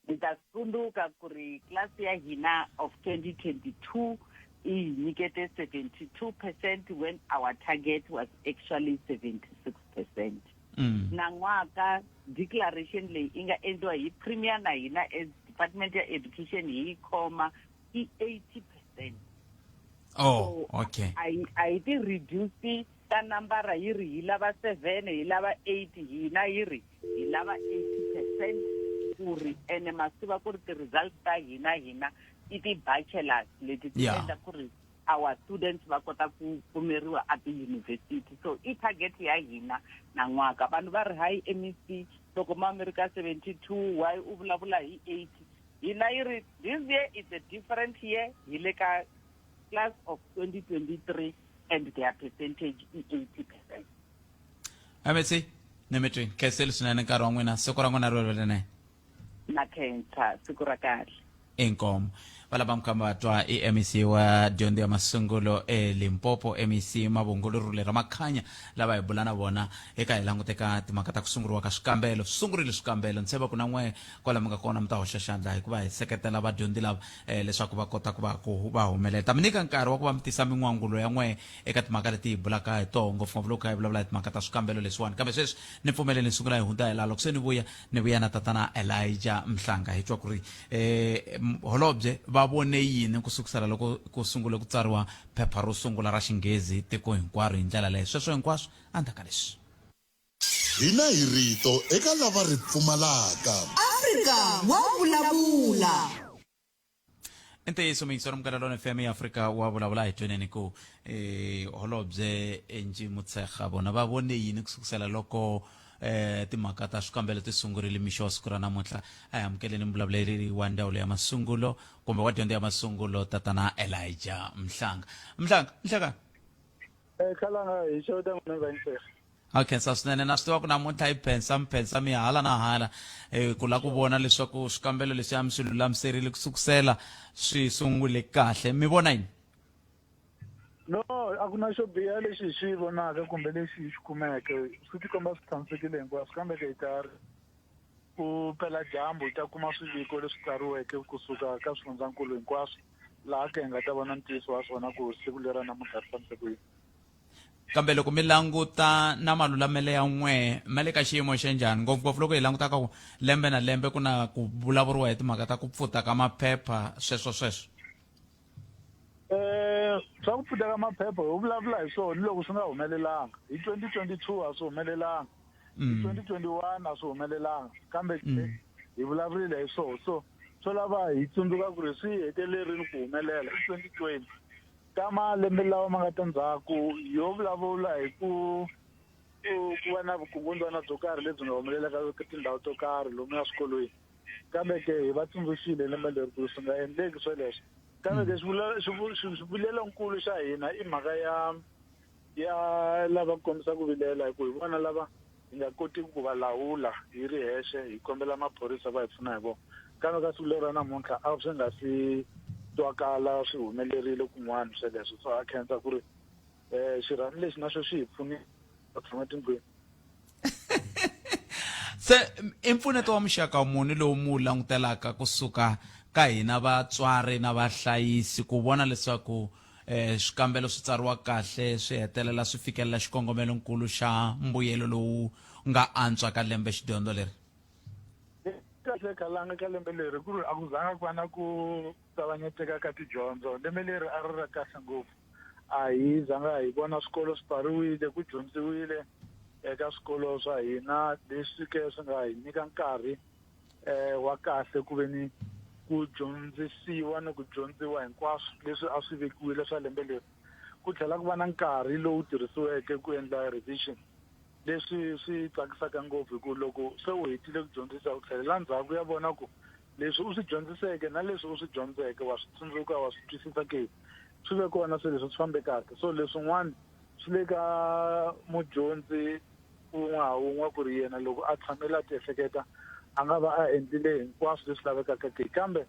Ni ta tsundzuka ku ri class ya hina of 2022 i hi nyikete 72% when our target was actually 76%. Nan'waka declaration leyi i nga endliwa hi premier na hina as department ya education hi yi khoma i 80%. Oh, okay. A hi a hi ti reduce ta nambara yi ri hi lava 7 hi lava 8, hina yi ri hi lava 80% ku ri ene ma swi tiva ku ri ti-results ta hina hina i ti-bachelors leti ti endla ku ri our students va kota ku pfumeriwa a ti-university, so i target ya hina nan'waka. Vanhu va ri hayi MEC loko ma mi ri ka 72 why u vulavula hi 80, hina yi ri this year is a different year, hi le ka class of 2023 and their percentage i 80%. MEC ni mi twini, khenseli swinene nkarhi wa n'wina, siku ra n'wina ri ve lerinene. Na khensa, siku ra kahle. Inkomu. Va lava mi kha va twa i MEC wa dyondzo ya masungulo eLimpopo, MEC Mavhungulu Rhule Ramakhanya, lava hi bula na vona eka hi languteka timhaka ta ku sunguriwa ka swikambelo. Swi sungurile swikambelo, ni tshemba ku na n'we kwala mi nga kona mi ta hoxa xandla hikuva hi seketela vadyondzi lava eh, leswaku va kota ku va ku va humelela. Ta mi nyika nkarhi wa ku va mi tisa min'wangulo ya n'we eka timhaka leti hi bulaka hi toho, ngopfungopfu loko kha hi vulavula hi timhaka ta swikambelo leswiwani. Kambe sweswi ni pfumeleni ni sungula hi hundza hi laha, loko se ni vuya ni vuya na tatana Elijah Mhlanga hi twa ku ri eh, holobye va vone yini ku sukusela loko ku sungule ku tsariwa phepha ro sungula ra Xinghezi tiko hinkwaro hi ndlela leyo. Sweswo hinkwaswo endzhaku ka leswi. Hina hi rito eka lava ri pfumalaka. Afrika wa vulavula. I ntiyiso muyingiseri Munghana Lonene FM ya Afrika wa vulavula hi tweneni ku eh, holobye Angie Motshekga vona va vone yini ku sukusela loko eh timhaka ta swikambelo ti sungurile mixo wa siku ra namuntlha. A hi amukeleni muvulavuleri wa ndzawulo ya masungulo kumbe wa dyondzo ya masungulo tatana Elijah Mhlanga. Mhlanga, nhlekani. Eh, khalanga hi xeweta n'wina vayingiseri. Ha khensa swinene. Na swi tiva ku namuntlha i phensa mphensa mi hala na hala eh, ku la ku vona leswaku swikambelo leswi a mi swi lulamiserile ku sukusela swi sungule kahle. Mi vona yini? No, a ku na xo biha lexi hi xi vonaka kumbe lexi hi xi kumeke. Swi tikomba swi tshamisekile hinkwaswo, kambe ke hi ta ri ku pela dyambu hi ta kuma swiviko leswi tsariweke kusuka ka swifundzankulu hinkwaswo, laha ke hi nga ta vona ntiyiso wa swona ku siku lera namuntlha ri fambise ku yini. Kambe loko mi languta na malulamele ya n'we ma le ka xiyimo xa njhani, ngopfungopfu loko hi languta ka ku lembe na lembe ku na ku vulavuriwa hi timhaka ta ku pfuta ka maphepha sweswo sweswo? Eh, swa ku pfuta ka maphepha ho vulavula hi swona ni loko swi nga humelelanga. Hi 2022 a swi humelelanga, hi 2021 a swi humelelanga, kambe hi vulavurile hi swona. So swo lava hi tsundzuka ku ri swi hetelerini ku humelela i 2020. Ka malembe lawa ma nga ta ndzhaku yo vulavula hi ku ku va na vukungundzwana byo karhi lebyi nga humelelaka eka tindhawu to karhi lomuya swikolweni, kambe ke hi va tsundzuxile lembe leri ku swi nga endleki sweleswo. Kambe ke xivilelonkulu xa hina i mhaka ya ya lava kombisa ku vilela, hi ku hi vona lava hi nga kotiki ku va lawula hi ri hexe, hi kombela maphorisa va hi pfuna hi vona. Kambe ka siku leri ra namuntlha a swi nga si twakala swi humelerile kun'wana sweleswo. So ha khensa ku ri um xirhami lexi na xo xi hi pfunile ku tshama tindlwini. Se i mpfuneto wa muxaka muni lowu mu wu langutelaka kusuka ka hina vatswari na vahlayisi ku vona leswaku eh, swikambelo swi tsariwa kahle swi hetelela swi fikelela xikongomelonkulu xa mbuyelo lowu nga antswa ka lembe xidyondzo leri? Kahle khalanga ka lembe leri ku ri a ku zanga ku va na ku kavanyeteka ka tidyondzo. Lembe leri a ri ra kahle ngopfu, a hi zanga hi vona swikolo swi pfariwile, ku dyondziwile eka swikolo swa hina, leswi ke swi nga hi nyika nkarhi eh wa kahle ku ve ni ku dyondzisiwa ni ku dyondziwa hinkwaswo leswi a swi vekiwile swa lembe leri, ku tlhela ku va na nkarhi lowu tirhisiweke ku endla revision, leswi swi tsakisaka ngopfu hi ku loko se u hetile ku dyondzisa u tlhelela ndzhaku ya vona ku leswi u swi dyondziseke na leswi u swi dyondzeke wa swi tsundzuka, wa swi twisisa ke. Swi ve kona swilo leswi swi fambe kahle, so leswin'wana swi le ka mudyondzi un'we ha un'we ku ri yena loko a tshamile a tiehleketa a nga va a endlile hinkwaswo leswi lavekaka ke. Kambe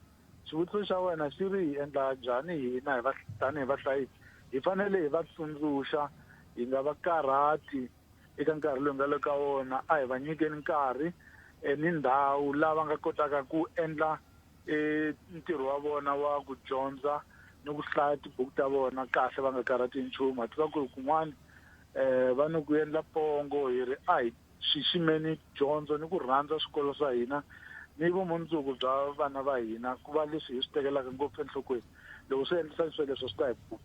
xivutiso xa wena xi ri hi endla njhani hina hi va tanihi vahlayisi? Hi fanele hi va tsundzuxa, hi nga va karhati eka nkarhi lowu hi nga le ka wona. A hi va nyikeni nkarhi ni ndhawu laha va nga kotaka ku endla ntirho wa vona wa ku dyondza ni ku hlaya tibuku ta vona kahle va nga karhati hi nchumu. Ha tiva ku ri kun'wana va ni ku endla pongo, hi ri a hi xiximeni dyondzo ni ku rhandza swikolo swa hina ni vumundzuku bya vana va hina ku va leswi hi swi tekelaka ngopfu enhlokweni. Loko swi endlisa sweleswo swi ta hi pfuna.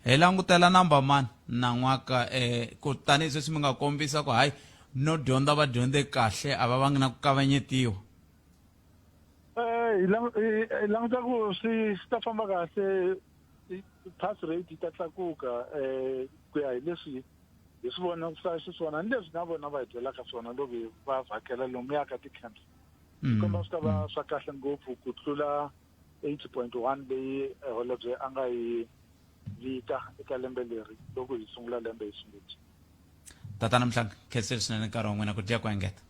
Hi langutela namba mani nan'waka eh, ku tanihi sweswi mi nga kombisa ku hayi no dyondza va dyondze kahle a va vangi na ku kavanyetiwa? Hi languta ku swi swi ta famba kahle, pass rate yi ta tlakuka ku ya hi leswi hi swi vonaka xiswona ni leswi na vona va hi byelaka swona loko hi va vhakela lomuya ka ti-camps. Swi komba swi ta va swa kahle ngopfu ku tlula 80.1 leyi holobye a nga yi vika eka lembe leri loko hi sungula lembe hi Sunguti. Tatana Mhlanga, khensile swinene nkarhi wa n'wina, ku dya ku engeta.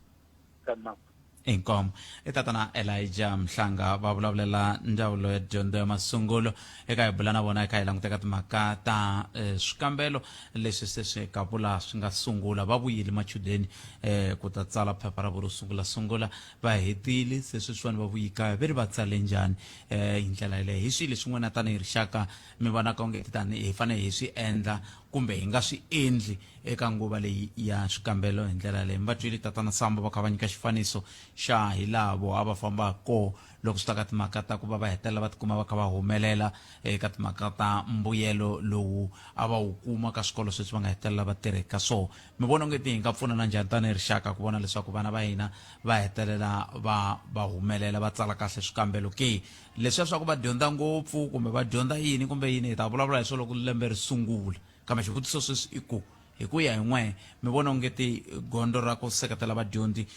Ka nako. Inkomu. I tatana Elijah Mhlanga va vulavulela ndzawulo ya dyondzo ya masungulo eka hi bula na vona eka hi languteka timhaka ta eh, swikambelo leswi se swi kavula swi nga sungula. Va vuyile machudeni eh, ku ta tsala phepha ra vo ro sungula sungula va hetile se sweswiwani va vuyi kaya ve ri va tsale njhani eh, hi ndlela yaleyo. Hi swihi leswi n'wina tanihi rixaka mi vonaka onge tani hi fanele hi swi endla kumbe hi nga swi endli eka nguva leyi ya swikambelo hi ndlela yaleyo? Mi va twile tatana Sambo va kha va nyika xifaniso xa hi laha vo a va famba koho loko swi ta ka timhaka ta ku va va hetelela va tikuma va kha va humelela eka timhaka ta mbuyelo lowu a va wu kuma ka swikolo sweswi va nga hetelela va tirhe ka swona. Mi vona onge ti hi nga pfunana njhani tanihi rixaka ku vona leswaku vana va hina va hetelela va va humelela va tsala kahle swikambelo ke? Leswiya swa ku va dyondza ngopfu kumbe va dyondza yini kumbe yini hi ta vulavula hi swona loko lembe ri sungula. Kambe xivutiso sweswi i ku, hi ku ya hi n'we, mi vona ongeti gondzo ra ku seketela vadyondzi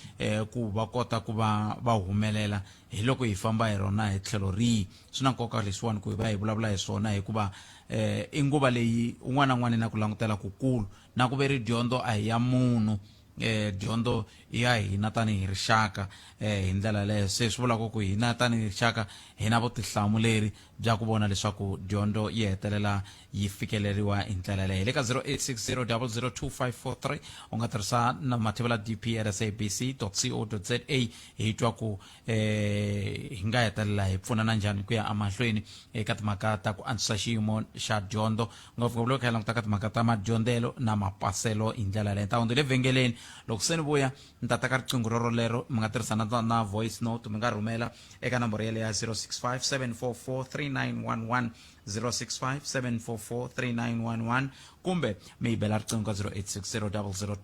ku va kota ku va va humelela hi loko hi famba hi rona hi tlhelo rihi? Swi na nkoka leswiwani ku hi va hi vulavula hi swona hikuva i nguva leyi un'wana na un'wana na ku langutela kukulu na ku ve ri dyondzo a hi ya munhu dyondzo i ya hina tanihi rixaka hi ndlela yaleyo. Se swi vulaka ku hina tanihi rixaka hi na vutihlamuleri bya ku vona leswaku dyondzo yi hetelela yi fikeleriwa hi ndlela yaleyo. Hi le ka 0860002543 u nga tirhisa na mathevula dp at sabc co za hi twa ku eh hi nga hetelela hi pfunana njhani ku ya emahlweni eka timhaka ta ku antswisa xiyimo xa dyondzo ngopfungopfu loko hi languta ka timhaka ta madyondzelo na mapaselo hi ndlela yaleyo. Ni ta hundza le vhengeleni loko se ni vuya ni ta teka riqingho rorolero mi nga tirhisa na, na voice note mi nga rhumela eka nomboro yeleyo ya 065 744 3911 065 744 3911 kumbe mi yi bela riqingho ka 0860 00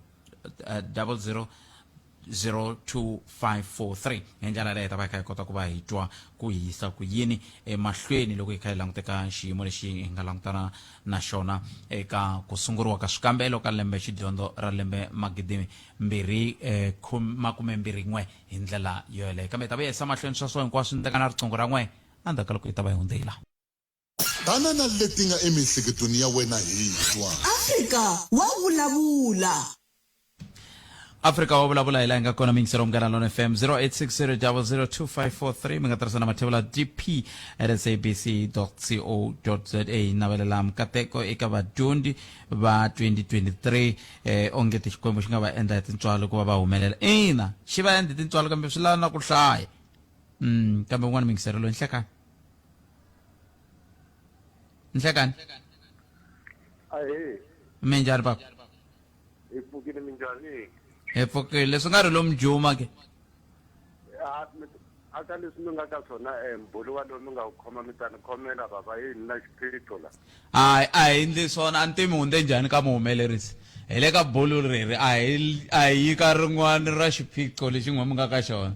00 02543. Hi ndlela yaleyo hi ta va hi kha hi kota ku va hi twa ku hi yisa ku yini emahlweni loko hi kha hi languteka xiyimo lexi hi nga langutana na xona eka ku sunguriwa ka swikambelo ka lembe xidyondzo ra lembe magidi mbirhi eh, makume mbirhi n'we hi ndlela yoyeleyo. Kambe hi ta va yisa mahlweni sweswo hinkwaswo ni teka na riqingho ra n'we endzhaku ka loko hi ta va hi hundzela. Tana na leti nga emiehleketweni ya wena hi twa. Afrika wa vulavula. Afrika wa vulavula hi laha hi nga kona miyingiselo Munghana Lona FM 0860002543 mi nga tirhisa na mathevula dp at sabc co za. Navelela mikateko eka vadyondzi va 2023 eh, onge ti Xikwembu xi nga va endla hi tintswalo ku va va humelela. Ina, xi va endla hi tintswalo kambe swi lava na ku hlaya. Kambe un'wana miyingiselo loyi nhlekani. Nhlekani. Ahee. Minjhani papa? Hi pfukile minjhani? Hi pfukile. Leswi nga ri lomu juma ke. A a ka leswi mi nga ka swona eh mbulu wa lowu mi nga wu khoma mi ta ni khomela baba yini na xiphiqo la. Hayi a hi ndli swona a ni tivi mi hundze njhani ka muhumelerisi. Hi le ka bulu reri a hi a hi yi ka rin'wana ra xiphiqo lexi n'we mi nga ka xona.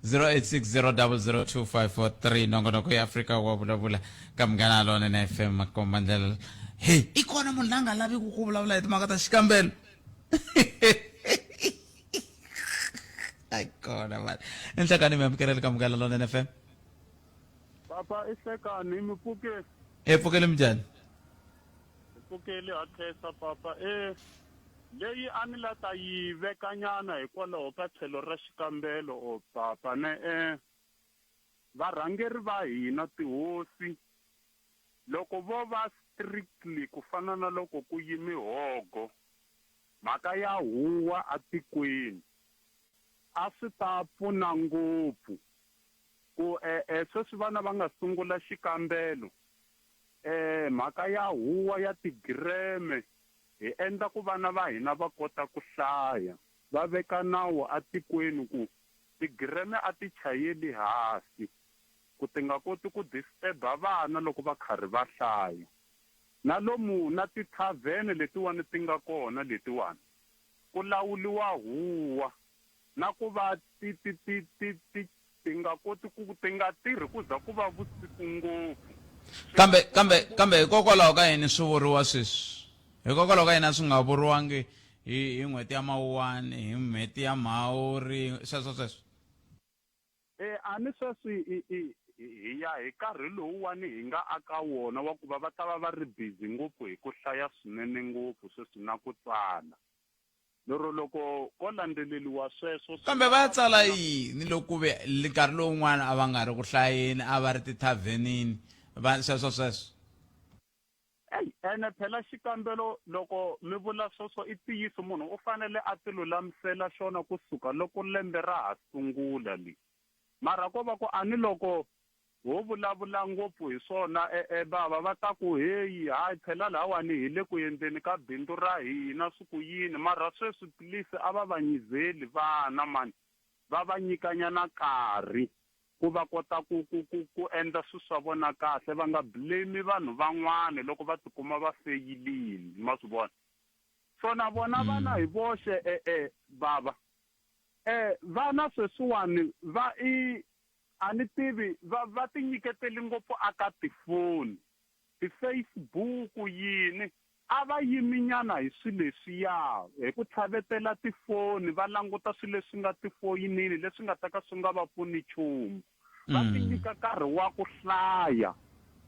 0860002543 nongonoko ya Afrika wa vulavula ka Munghana Lonene FM makomba ndlela. Hey, i kona munhu la nga laviki ku vulavula hi timhaka ta xikambelo? Ai kona mani. Enhlekani mi amukeleli ka Munghana Lonene FM. Papa i hlekani mi pfuke. Hi pfukele minjhani? Hi pfukele ha khensa papa. Eh leyi a ni la ta yi vekanyana hikwalaho ka tlhelo ra xikambelo o papa ne eh varhangeri va hina tihosi loko vo va strictly ku fana na loko ku yimi hogo mhaka ya huwa atikweni a swi ta pfuna ngopfu ku e-e sweswi vana va nga sungula xikambelo e mhaka ya huwa ya tigireme hi endla ku vana va hina va kota ku hlaya va veka nawu atikweni ku tigireme a ti chayeli hasi ku ti nga koti ku disturb-a vana loko va kharhi va hlaya na lomu na tithavhene letiwani ti nga kona letiwani ku lawuliwa huwa na ku va ti ti ti ti ti ti nga koti ku ti nga tirhi ku za ku va vusiku ngopfu. Kambe kambe kambe hikokwalaho ka yini swi vuriwa sweswi? Hikokwalaho ka yini a swi nga vuriwangi hi hi n'hweti ya Mawuwani, hi n'hweti ya Mhawuri, sweswo sweswo? E, a ni sweswi i, i, hi ya hi karhi lowuwani hi nga aka wona wa ku va va ta va va ri busy ngopfu hi ku hlaya swinene ngopfu sweswi na ku tsala. Lero loko ko landzeleriwa sweswo swi Kambe nga va ya va tsala pfuna. yini loko ku ve nkarhi lowun'wana a va nga ri ku hlayeni, a va ri tithavhenini, va sweswo sweswo? Eyi, ene phela xikambelo loko mi vula sweswo i ntiyiso, munhu u fanele a tilulamisela xona ku suka loko lembe ra ha sungula le. Mara ko va ku a ni loko ho vulavula ngopfu hi swona, e-e, bava va ta ku, Heyi, hayi, phela lahawani hi le ku endleni ka bindzu ra hina, swi ku yini. Mara sweswi please a va va nyizeli vana mani, va va nyikanyana nkarhi ku va kota ku, ku, ku, ku endla swilo swa vona kahle, va nga blame vanhu van'wana loko va tikuma va feyilini, ma swi vona. So na vona vana hi voxe, e-e, bava, e, vana sweswiwani va i, A ni tivi, va, va tinyiketeli ngopfu aka tifoni, ti-Facebook, yini. A va yimi nyana hi swilo leswiya, hi ku tlhavetela tifoni, va languta swilo leswi nga tifoyinini leswi nga ta ka swi nga va pfuni nchumu. Va tinyika nkarhi wa ku hlaya.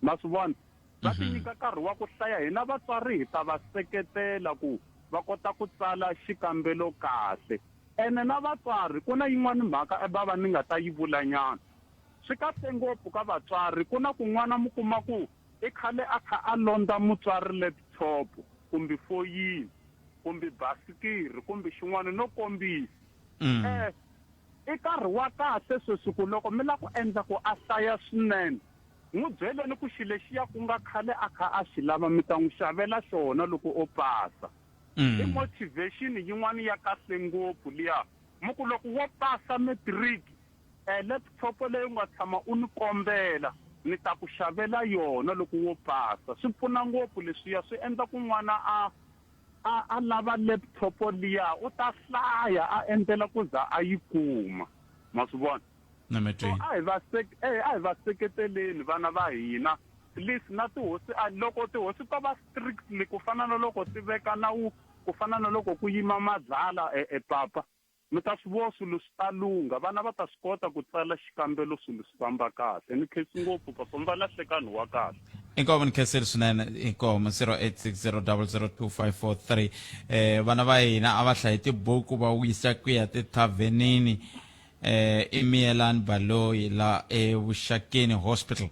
Ma swi vona? Va tinyika nkarhi wa ku hlaya. Hina vatswari hi ta va seketela ku va kota ku tsala xikambelo kahle. Ene na vatswari, ku na yin'wana mhaka ebava ni nga ta yi vula nyana. Swi kahle ngopfu ka vatswari, ku na kun'wana mi kuma ku i khale a kha a londza mutswari laptop kumbe foyini kumbe basikiri kumbe xin'wana no kombisa. Eh, i nkarhi wa kahle sweswi ku loko mi la ku endla ku a hlaya swinene, n'wi byeleni ku xi lexiya ku nga khale a kha a xi lava mi ta n'wi xavela xona loko o pasa. I motivation yin'wana ya kahle ngopfu liya. Mi ku loko wo pasa matric, e laptop leyi u nga tshama u ni kombela, ni ta ku xavela yona loko wo pasa. Swi pfuna ngopfu leswiya, swi endla ku n'wana a a a lava laptop liya, u ta hlaya a endlela ku za a yi kuma. Ma swi vona? Na mi So twile. a hi va eh, a hi va seketeleni vana va hina. Please na tihosi a loko tihosi to va strictly ku fana na loko ti veka nawu ku fana na loko ku yima madlala e, e papa mi ta swi vo swilo swi ta lungha vana va ta swi kota ku tsala xikambelo swilo swi famba kahle ni khensi ngopfu papa mi va na nhlekani wa kahle. Inkomu ni khensile swinene inkomu 0860002543 eh vana va hina a va hlayi tibuku va wisa ku ya tithavhenini eh i Miyelani Baloyi la eVuxakeni Hospital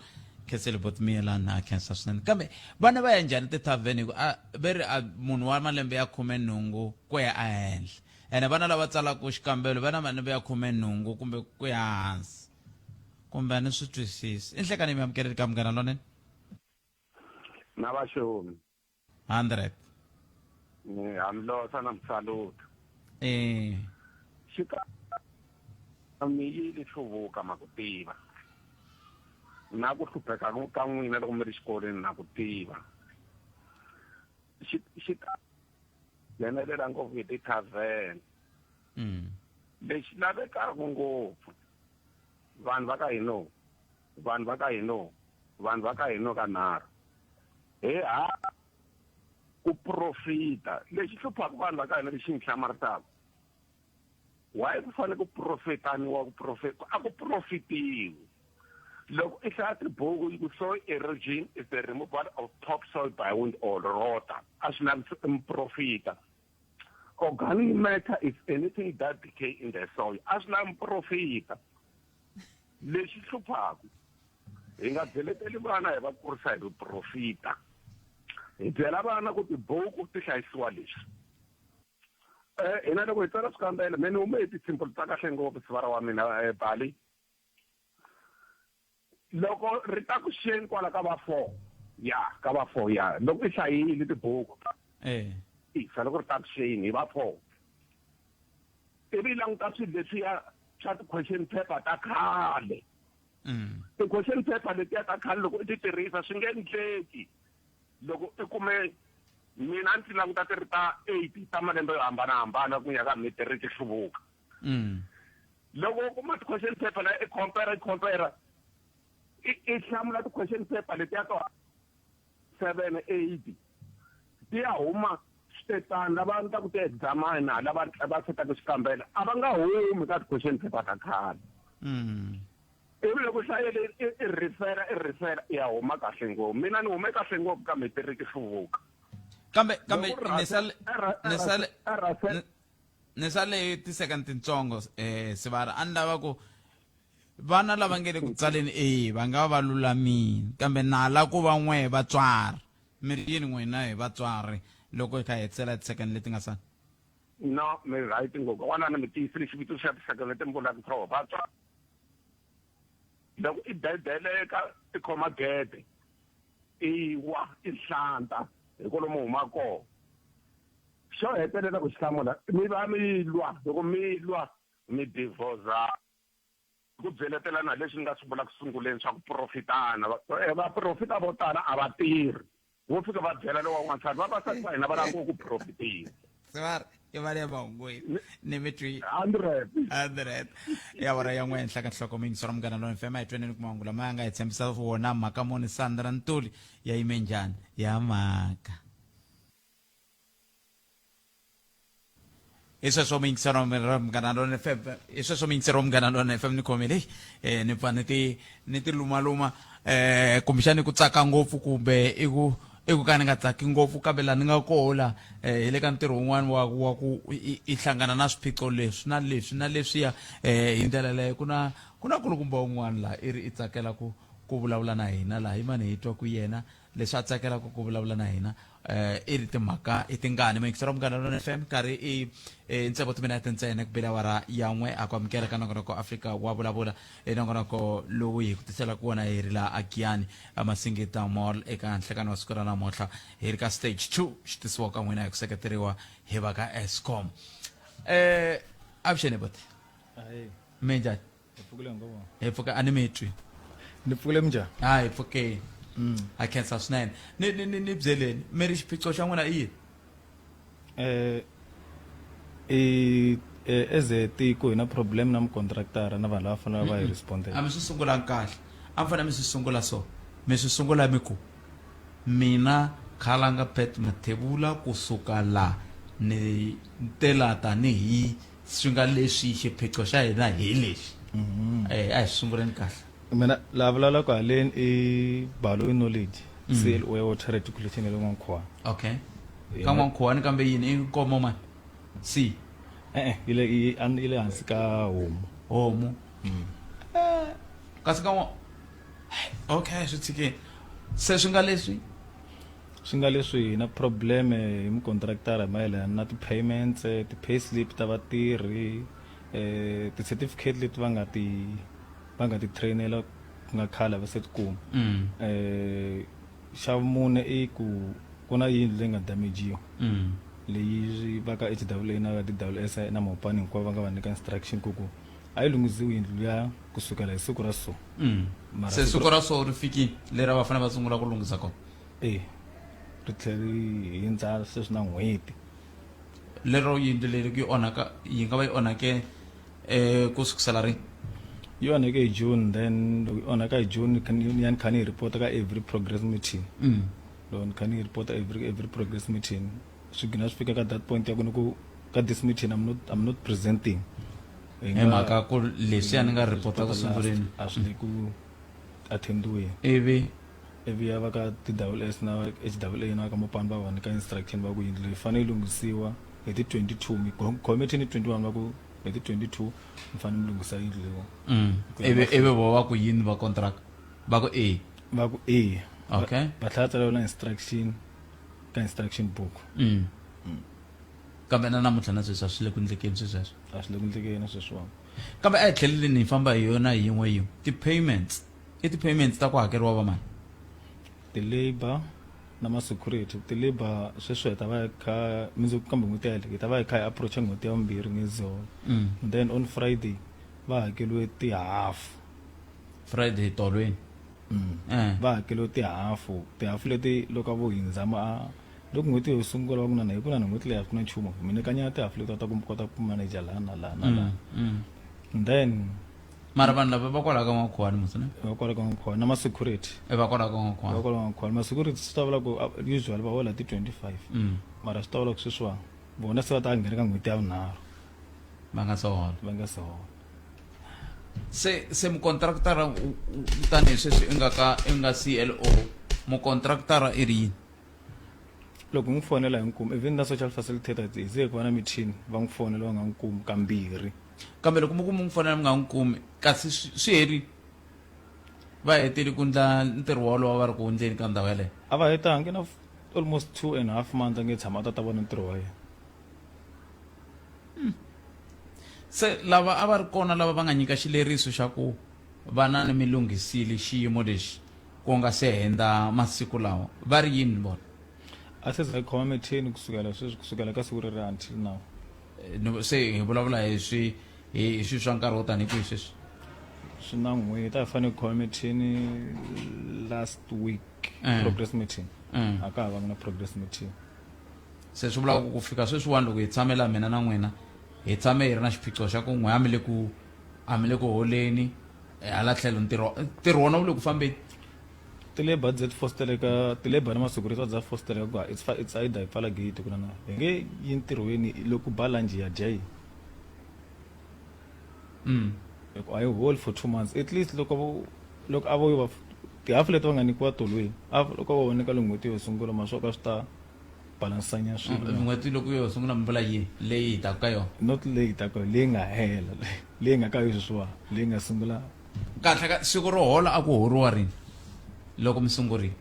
khensile bot Miyelani a khensa swinene kambe vana va ya njhani tithavheni hi ku a ve ri a munhu wa malembe ya 18 ku ya ehenhla ene vana lava tsalaka xikambelo va na malembe ya 18 kumbe ku ya hansi kumbe a ni swi twisisi i nhlekani mi amukeleli ka munghana lonene na vaxomi 100 ni hamlosa na msaluta eh xika mi yili hluvuka ma ku tiva na ku hlupheka ka n'wina loko mi ri xikolweni na ku tiva xi xi nghenelela ngopfu hi ti-tavern lexi lavekaka ngopfu vanhu va ka hino vanhu va ka hino vanhu va ka hino ka nharhu he ha ku profita lexi hluphaka vanhu va ka hina lexi ni hlamarisaka why ku fanele ku profetaniwa ku profet a ku profitiwi loko i hlaya tibuku yi ku soil erosion is the removal of top soil by wind or rota a swi lavi muprofita organic matter is anything that decay in the soil a swi lavi muprofita lexi hluphaku hi nga byeleteli vana hi va kurisa hi vuprofita hi byela vana ku tibuku ti hlayisiwa leswi eh hina loko hi tsala swikambelo me ni hume hi ti-simple ta kahle ngopfu sivara wa mina eh, bali loko ri ta ku xeni kwala ka va four ya ka va four ya loko i hlayile tibuku eh isa loko ri ta ku xeni hi va four ivi languta swilo leswiya swa ti-question paper ta khale ti-question paper letiya ta khale loko i ti tirhisa swi nge endleki loko i kume mina a ndzi languta ti ri ta eight ta malembe yo hambanahambana ku ya ka matric hluvuka loko u kuma ti-question paper la i compare i compare i hlamula ti-question paper letiya to 7 8 ti ya huma switetani lava endlaka ti-examina lava va setaka xikambelo a va nga humi ka ti-question paper ta khale ivi loko hlayele i rifera i rifera ya huma kahle ngopfu mina ni hume kahle ngopfu ka matiriki hluvuka kambe kambe nisale nisale Ni sale hi ti-second tintsongo sivara a ni lava ku vana lava nge le ku tsaleni e va nga va va lulamile kambe nala ku va n'we vatswari mi ri yini n'wina hi vatswari loko hi kha hi hetisela ti-second leti nga sala No, mi right ngopfu. Wanana mi tiyisile xivutiso xa ti-second leti mi vulaka tlhoho. Vatswari loko i dedeleka i khoma gede i wa i hlanta hi kolomo huma kona xo hetelela ku xi hlamula mi va mi lwa loko mi lwa mi divorce ku byeletelana leswi ni nga swi vula ku sunguleni swa ku profitana eh, vaprofita vo tala a va tirhi vo fika va byela lowa n'wansati vavasati va hina va lava ku profitiwa Sivara i va le mahungwini ni mi twi 100 100 ya wara ya n'we henhla ka nhloko muyingisero munghana lona fm hi tweneni ku mahungu lama ya nga hi tshembisa wona mhaka muni Sandra Ntuli ya yime njhani ya mhaka hi sweswo muyingisero munghana lona fm hi sweswo muyingisero munghana lona fm ni khomile eh ni pfa ni ti ni ti lumaluma eh kumbexani ku tsaka ngopfu kumbe i ku i ku ka ni nga tsaki ngopfu kambe laha ni nga koho la eh, hi le ka ntirho wun'wana wa wa ku i hlangana na swiphiqo leswi na leswi na leswiya eh hi ndlela leyo ku na ku na kulukumba wun'wana laha i ri i tsakela ku ku vulavula na hina laha yimani hi twa ku yena leswi a tsakelaka ku vulavula na hina eh i ri timhaka i tingani muyingiseri wa munghana lona fm nkarhi i eh, ntsevo timinete ntsena ku bela awara ya n'we a ku amukela ka nongonoko afrika wa vulavula i nongonoko lowu hi ku tiselaka wona hi ri laha agiyani amasingita mall eka nhlekani wa siku ra namuntlha hi ri ka stage 2 xi tisiwa ka n'wina hi ku seketeriwa hi va ka escom eh avuxeni boti minjhani hi pfukile ngopfu hi pfuka a ni mi twi ni pfukile minjhani ha hi pfukeni ha khensa swinene ni ni ni ni byeleni mi ri xiphiqo xa n'wina i yini eh i eh, as a tiko hi na problem na mucontractara na vanhu lava fanele va hi respondela a mi swi sungulanga kahle a mi fanele mi swi sungula so mi swi sungula mi ku mina khalanga pet mathebula kusuka la ni tela tanihi swi nga leswi xiphiqo xa hina hi lexi mm-hmm. eh a hi sunguleni kahle mina la vulavulaka haleni i balo i knowledge mm. CLO ya water reticulation ya le N'wankhuwani okay ka N'wankhuwani kambe yini i nkomo mani c e-e yi le yi le hansi ka homu homu mm. eh, kasi ka okay swi tshikeni se swi nga leswi Swi nga leswi hi na problem hi mukontraktara hi mayelana na ti-payments, ti-pay slip ta vatirhi, ti-certificate leti va nga ti va nga ti train-ela ku nga khale a va se ti kuma. Xa vumune i ku ku na yindlu leyi nga damajiwa leyi va ka H_A_A na va D_S_I na Mopani hinkwavo va nga va nyika instruction ku ku a yi lunghisiwi yindlu liya kusukela hi siku ra so. Mara Se siku ra so ri fikile leri a va fanele va sungula ku lunghisa kona. E ri tlhela ri hindza sweswi na n'hweti. Lero yindlu leyi loko yi onhaka yi nga va yi onhake um ku sukusela rini? Yi onhake hi June then loko yi onhaka hi June ni ya ni kha ni yi report ka every progress meeting. Mm. Loko ni kha ni yi report every every progress meeting swi gina swi fika ka that point ya ku ni ku ka this meeting I'm not I'm not presenting. Hi mhaka ku leswiya ni nga report ku sunguleni a swi le ku attendiweni. Ivi Ivi ya va ka TWS na HAA na va ka Mopani va va nyika instruction va ku yindlu leyi fanele yi lunghisiwa hi ti 22 mi khome 20 21 va ku hi ti 22 mi fanele mi lunghisa yindlu leyiwa. Mm. Ivi ivi vo va ku yini va contract va ku e va ku e Okay. Va tlhela tsala na instruction ka instruction book. Mm. Kambe na namuntlha na sweswi a swi le ku ndlekeni swi sweswo. A swi le ku ndlekeni sweswiwani. Kambe a hi tlheleleni hi famba hi yona hi yin'we yin'we ti-payments I ti-payments ta ku hakeriwa va mani? Ti-labour na ma-security. Ti-labour sweswi hi ta va hi kha mundzuku kambe n'hweti ya hela hi ta va hi kha hi approach n'hweti ya vumbirhi n'hweti zona. Mm. Then on Friday va hakeriwe ti-half. Friday tolweni. Mm. Eh. Va hakeriwe ti-half, ti-half leti loko a vo hindza ma loko n'hweti yo sungula va ku na hi ku na n'hweti leyi a ku na nchumu mi nyikanyana ti-half leti va ta ku kota ku manager laha na laha na laha. Mm. Then mara vanhu lava va kwalaho ka n'wakhuwani musi ne va kwala ka n'wakhuwani na ma-security e va kwalaho ka n'wakhuwani va kwala ka n'wakhuwani ma-security swi ta vula ku ah, usually va hola ti-25 mm. mara swi ta vula ku sweswiwani vona se va ta nghena ka n'hweti ya vunharhu va nga se hola va nga se hola se se mukontraktara tanihi sweswi i nga ka i nga CLO mukontraktara i ri yini Loko n'wi fonela hi n'wi kumi even na social facilitator hi ze ku va na meeting va n'wi fonela va nga n'wi kumi kambirhi. Kambe loko mi ku mi n'wi fonela mi nga n'wi kumi kasi swi herile va hetile ku ndla ntirho wolowo va ri ku ndleni ka ndhawu yaleyo. A va hetangi na almost 2.5 months a nge tshama a ta ta vona ntirho wa yena. Se lava a va ri kona lava va nga nyika xileriso xa ku vanani mi lunghisile xiyimo lexi ku nga se hundza masiku lawa va ri yini vona? A se za hi khoma mithini kusukela sweswi kusukela ka siku reri until now. Se hi vulavula hi swi hi swi swa nkarhi wo tani hi kwihi sweswi? Swi na n'hweti a hi fanele hi khoma mithini last week progress meeting a ka ha vanga na progress meeting. Se swi vula ku ku fika sweswiwani loko hi tshame laha mina na n'wina hi tshame hi ri na xiphiqo xa ku n'we a mi le ku a mi le ku holeni hala tlhelo ntirho ntirho wona wu le ku fambeni. Ti-labour dze ti fosteleka ti-labour na ma-security va dza fosteleka ku it's it's either hi pfala gate ku na na hi nge yi ntirhweni loko ba lunch ya dya yi hi ku a yi holi for 2 months at least loko loko a vo va tihafu leti va nga nyikiwa tolweni a loko va nyika n'hweti yo sungula ma swo ka swi ta balansanya swilo n'hweti loko yo sungula mi vula yini leyi hi taka ka yona not leyi taka leyi nga hela leyi nga ka yo sweswiwa leyi nga sungula kahle ka siku ro hola a ku horiwa rini loko mi sungurile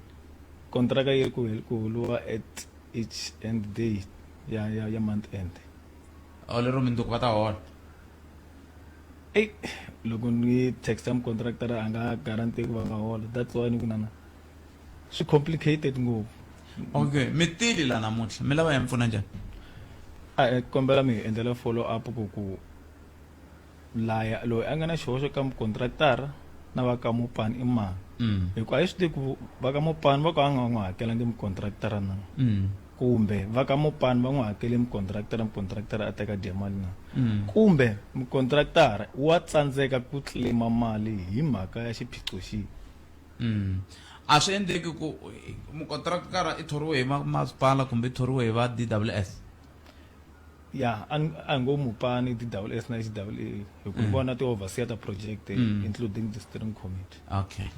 kontraka yi ri ku ku holiwa at each end day ya ya ya month end o lero mindzuku va ta hola ey loko ni texta mucontractor a nga guarantee ku va nga hola that's why ni ku nana swi complicated ngopfu. Okay mi tile la namuntlha mi lava hi mi pfuna njhani? A hi kombela mi hi endlela follow up ku ku laya loyi a nga na xihoxo ka mucontractor na va ka mupani i mani hi ku a hi swi tivi ku va ka mupani va ka va nga n'wi hakelangi mucontractor na kumbe va ka mupani va n'wi hakele mucontractor mucontractor a teka dya mali na kumbe mucontractor wa tsandzeka ku claim-a mali hi mhaka ya xiphiqo xihi. A swi endleki ku mukontrakara i thoriwe hi masipala kumbe i thoriwe hi va DWS. Ya a a ngo mupani DWS na HWA hi ku vona ti overseer ta project including the steering committee. Okay.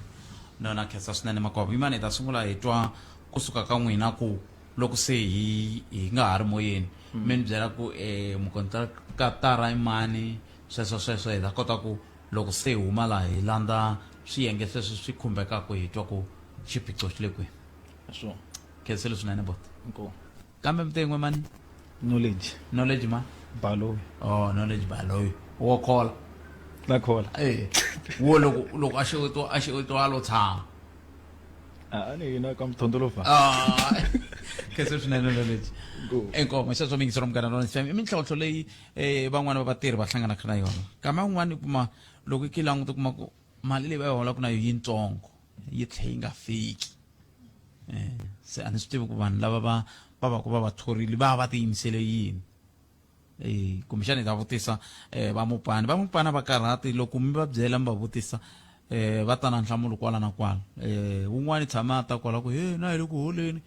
No na khensa swinene makwavo. Yimani hi ta sungula hi twa kusuka ka n'wina ku loko se hi hi nga ha ri moyeni mi ni byela ku mukontrakatara i mani sweswo sweswo hi ta kota ku Loko se hi huma laha hi landza swiyenge sweswo swi khumbekaka hi twa ku xiphiqo xi le kwihi. Sure. Khensile swinene boti. Inkomu. Kambe mi te yin'we mani? Knowledge. Knowledge mani? Baloyi. Oh, Knowledge Baloyi. Wo khola. Na khola. Eh. Wo loko loko a xewetiwa a xewetiwa a lo tshama. A ni yina ka mthondolofa. Ah. Khensile swinene Knowledge. Inkomu. Xeswo mingiselo munghana Lawrence FM. I mintlhontlho leyi eh van'wana va vatirhi va hlanganaka na yona kama un'wana u kuma loko i languta kuma ku mali leyi va yi holaka na yo yitsongo yi tlhe yi nga fiki eh se a ni swi tivi ku vanhu lava va va va ku va va thorile va va tiyimisele yini eh kumbexana hi ta vutisa eh va mupani va mupana va karhati loko mi va byela mi va vutisa eh va ta na nhlamulo kwala na kwala eh wun'wana tshama a ta kwala ku he na hi le ku holeni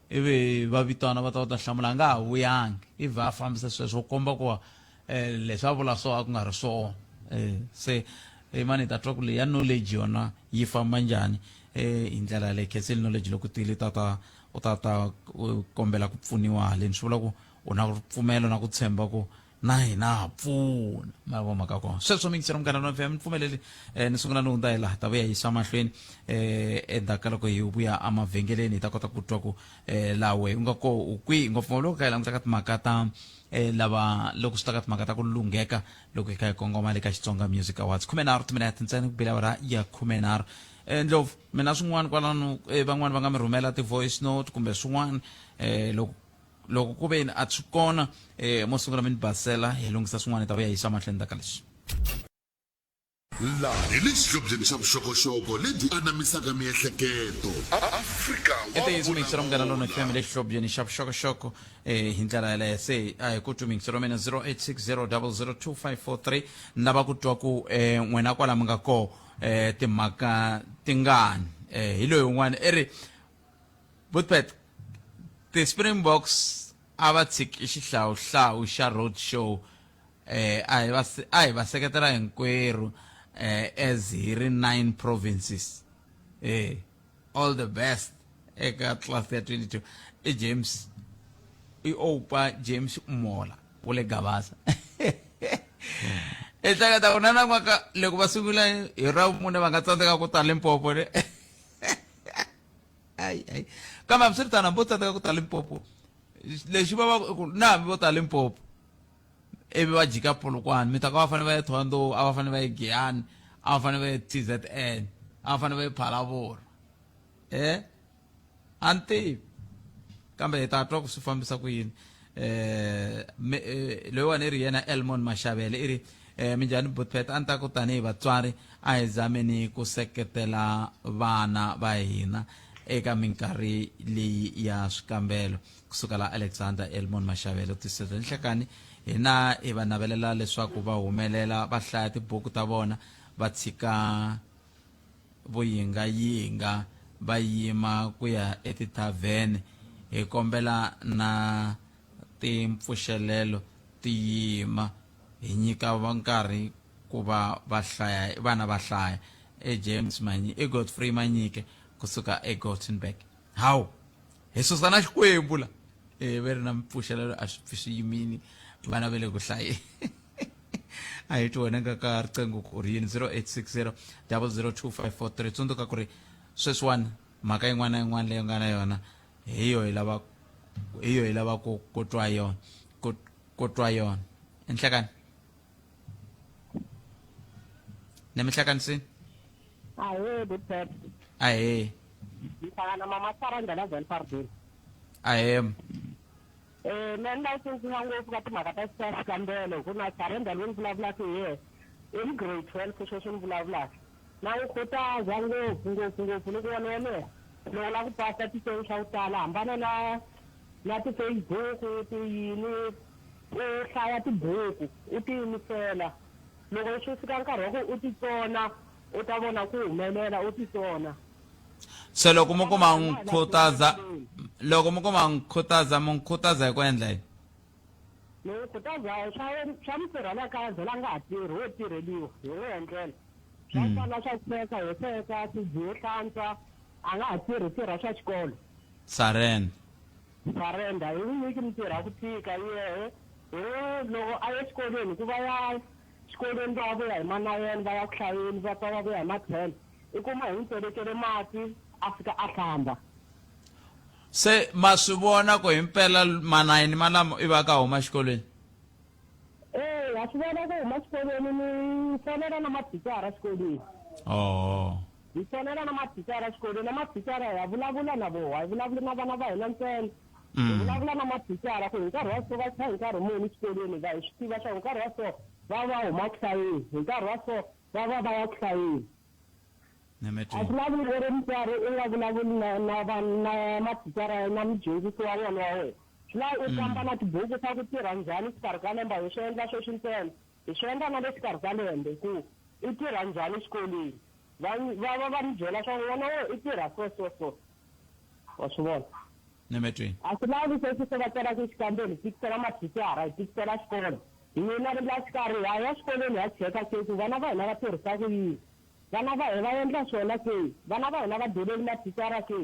ivi va vitana va ta va ta hlamula a nga ha vuyangi ivi a fambisa sweswo komba ku um leswi a vula so a ku nga ri swona um se mani hi ta twa ku leyi ya knowledge yona yi famba njhani um hi ndlela yaleyo khenseli knowledge loko tile ta ta u ta ta kombela ku pfuniwa haleni swi vula ku u na ripfumelo na ku tshemba ku na hina ha pfuna ma vo mhaka kona sweswo mingiselo munghana lona fm ni pfumeleli eh, ni sungula ni hundza hi laha ta vuya yisa mahlweni eh, endzhaku ka loko hi vuya emavhengeleni hi ta kota ku twa ku eh, laha wehe u nga ko u kwihi ngopfu loko ka hi languta ka timhaka ta eh, lava loko swi ta ka timhaka ta ku lungheka loko hi kha hi kongoma le ka Xitsonga Music Awards 13 timinete ntsena ku bile awara ya 13 eh, Ndlovu mina swin'wana kwalano eh, van'wana va nga mi rhumela ti-voice note kumbe swin'wana eh, loko loko ku ve a swi kona eh, mo sungula mi ni basela hi lunghisa swin'wana hi ta vuya yisa mahlweni ta ka leswi Laha hi le xihlobyeni xa vuxokoxoko lebyi anamisaka miehleketo. Afrika i ntiyiso muyingiseri wa munghana lona wa fm le xihlobyeni xa vuxokoxoko eh, hi ndlela yaleyo se a hi ku twi muyingiseri wa mina 0860002543 ni lava ku twa ku eh, n'wina kwala mi nga koho eh, timhaka tingani eh, hi loyi un'wana i ri Butpet, ti-Springboks a va tshiki xihlawuhlawu xa road show eh a hi va a hi va seketela hinkwerhu eh as hi ri 9 provinces eh all the best. eka class ya 22 i James i Oupa James Mola wa le Gavaza ehleketa ku na nan'waka loko va sungula hi ravumune va nga tsandzeka ku ta Limpopo ne ayi ayi kambe hambiswiritano hambi vo tsandzeka ku ta Limpopo lexi va va ku na hambi vo ta Limpopo ivi va jika Polokwane mi ta ka va fanele va ye Thohoyandou a va fanele va ye Giyani a va fanele va ye TZN a va fanele va ye Phalaborwa eh a ni tivi kambe hi ta twa ku swi fambisa ku yini eh loyiwani i ri yena Elmon Mashavele i ri eh minjhani Butpet a ni ta ku tanihi vatswari a hi zameni ku seketela vana va hina eka minkarhi leyi ya swikambelo kusuka la Alexander Elmon Mashavele u tiseza nhlekani hina hi va navelela leswaku va humelela va hlaya tibuku ta vona va tshika vuyingayinga va yima ku ya etithavhene hi kombela na timpfuxelelo ti yima hi nyika va nkarhi ku va va hlaya vana va hlaya e James Manyi e Godfrey Manyike kusuka eGothenburg hawu hi susa na xikwembu la e ve ri na mpfuxelelo a swi pfi swi yimini vana va le ku hlayeni a hi twi wena nga ka riqingho ku ri yini 0860 002543 tsundzuka ku ri sweswiwani mhaka yin'wana na yin'wana leyi nga na yona hi yo hi lava hi yo hi lava ku ku twa yona ku ku twa yona enhlekani nemihlakanisini Ahee, good pep. Ahee. Ngihlangana mama Sarah Ndlela Welfardini. Ahee. Eh, mina ni lava ku tsundzuxa ngopfu ka timhaka ta swa xikambelo ku na Sarah loyi ni vulavulaka hi yena i mu grade 12 sweswi ni vulavulaka na n'wi khutaza ngopfu ngopfu ngopfu ni ku vona wa mina loko la ku pasa titolo swa ku tala hambana na na ti-Facebook ti yini u hlaya tibuku u tiyimisela loko swi fika nkarhi wa ku u titsona u ta vona ku humelela u titsona se loko mi kuma n'wi khutaza loko mi kuma n'wi khutaza mi n'wi khutaza hi ku endla yini ni n'wi khutaza swa swa mintirho ya le kaya vhela a nga ha tirhi wo tirheliwa hi n'wi endlela swa ku fana swa ku sweka ho sweka swibye ho hlantswa a nga ha tirhi tirha swa xikolo surrender Surrender hi n'wi nyiki mintirho ya ku tika yehe hi loko a ye xikolweni ku va ya xikolweni va vuya hi manayeni va ya ku hlayeni va pfa va vuya hi ma-ten i kuma hi n'wi tselekele mati a fika a hlamba se ma swi vona ku himpela manayini malamo i va ka huma xikolweni ee ha swi vona ku huma xikolweni ni fonela na mathicara xikolweni oh Hi fonela na mathicara exikolweni, na mathicara ha vulavula na voho, a hi vulavuli na vana va hina ntsena. Hi vulavula na mathicara ku hi nkarhi wa so va tlha hi nkarhi muni exikolweni, va hi swi tiva swa hi nkarhi wa so va va huma ku hlayeni, hi nkarhi wa so va va va ya ku hlayeni. A swi lavi u ri mutswari u nga vulavuli na na va na mathicara na mudyondzisi wa n'wana wa wena. Swi lava u kamba na tibuku swa ku tirha njhani xikarhi ka lembe, a hi swi endla sweswi ntsena, hi swi endla na le xikarhi ka lembe ku i tirha njhani exikolweni. Va va va va ni byela swa ku n'wana wa wena i tirha so so so. Wa swi vona? Nemetweni. A swi lavi sweswi se va tsalaka xikambelo hi tikisela mathicara hi tikisela xikolo. Hina la xikarhi ha ya xikolweni ha cheka ke ku vana va hina va tirhisa ku yini. Vana va hina va endla swona ke? Vana va hina va deleli mathicara ke?